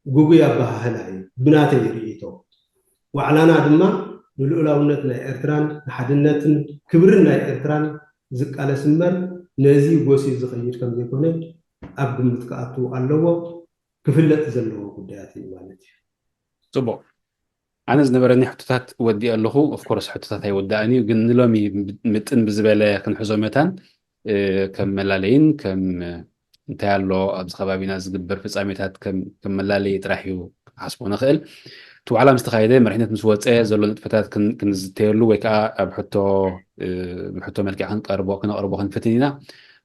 ግጉይ ኣበሃህላ እዩ ብናተይ ርእይቶ። ዋዕላና ድማ ንልኡላውነት ናይ ኤርትራን ንሓድነትን ክብርን ናይ ኤርትራን ዝቃለስ እምበር ነዚ ጎስዩ ዝኸይድ ከም ዘይኮነ ኣብ ግምት ክኣቱ ኣለዎ። ክፍለጥ ዘለዎ ጉዳያት እዩ ማለት እዩ። ጽቡቕ። ኣነ ዝነበረኒ ሕቶታት ወዲእ ኣለኹ። ኦፍኮርስ ሕቶታት ኣይወዳእን እዩ፣ ግን ንሎሚ ምጥን ብዝበለ ክንሕዞ መታን ከም መላለይን ከም እንታይ ኣሎ ኣብዚ ከባቢና ዝግበር ፍጻሜታት ከም መላለይ ጥራሕ እዩ ክሓስቦ ንኽእል። እቲ ዋዕላ ምስ ተኻየደ፣ መሪሕነት ምስ ወፀ ዘሎ ንጥፈታት ክን- ክንዝተየሉ ወይ ከዓ ኣብ ሕቶ እ፣ ብሕቶ መልክዕ ክንቀርቦ ክነቕርቦ ክንፍትን ኢና።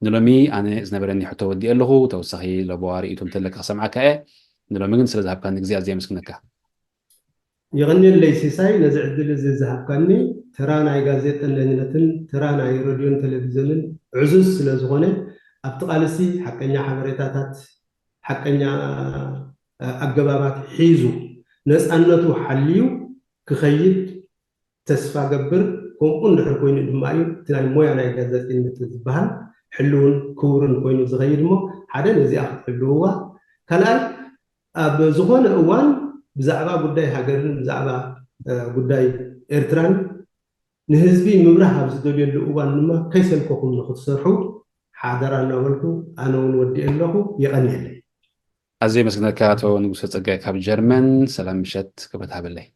ንሎሚ ኣነ ዝነበረኒ ሕቶ ወዲኤ ኣለኹ። ተወሳኺ ለቦዋ ርእይቶ እንተለካ ክሰምዓካ እየ። ንሎሚ ግን ስለ ዝሃብካኒ ግዜ ኣዝየ ኣመስግነካ። የቐንየለይ ሲሳይ፣ ነዚ ዕድል እዚ ዝሃብካኒ። ተራ ናይ ጋዜጠነኝነትን ተራ ናይ ረድዮን ቴሌቪዝዮንን ዕዙዝ ስለ ዝኾነ፣ ኣብቲ ቃልሲ ሓቀኛ ሓበሬታታት፣ ሓቀኛ ኣገባባት ሒዙ ነፃነቱ ሓልዩ ክኸይድ ተስፋ ገብር። ከምኡ እንድሕር ኮይኑ ድማ እዩ እቲ ናይ ሞያ ናይ ጋዜጠኝነት ዝበሃል ሕልውን ክቡርን ኮይኑ ዝኸይድ። እሞ ሓደ ነዚኣ ክትሕልውዋ፣ ካልኣይ ኣብ ዝኾነ እዋን ብዛዕባ ጉዳይ ሃገርን ብዛዕባ ጉዳይ ኤርትራን ንህዝቢ ምብራህ ኣብ ዝደልየሉ እዋን ድማ ከይሰልከኹም ንክትሰርሑ ሓደራ እናበልኩ ኣነ እውን ወዲኤ ኣለኹ። የቐንየለይ። ኣዝየ የመስግነካ ኣቶ ንጉሰ ጸጋይ ካብ ጀርመን። ሰላም ምሸት፣ ክብረት ሃበለይ።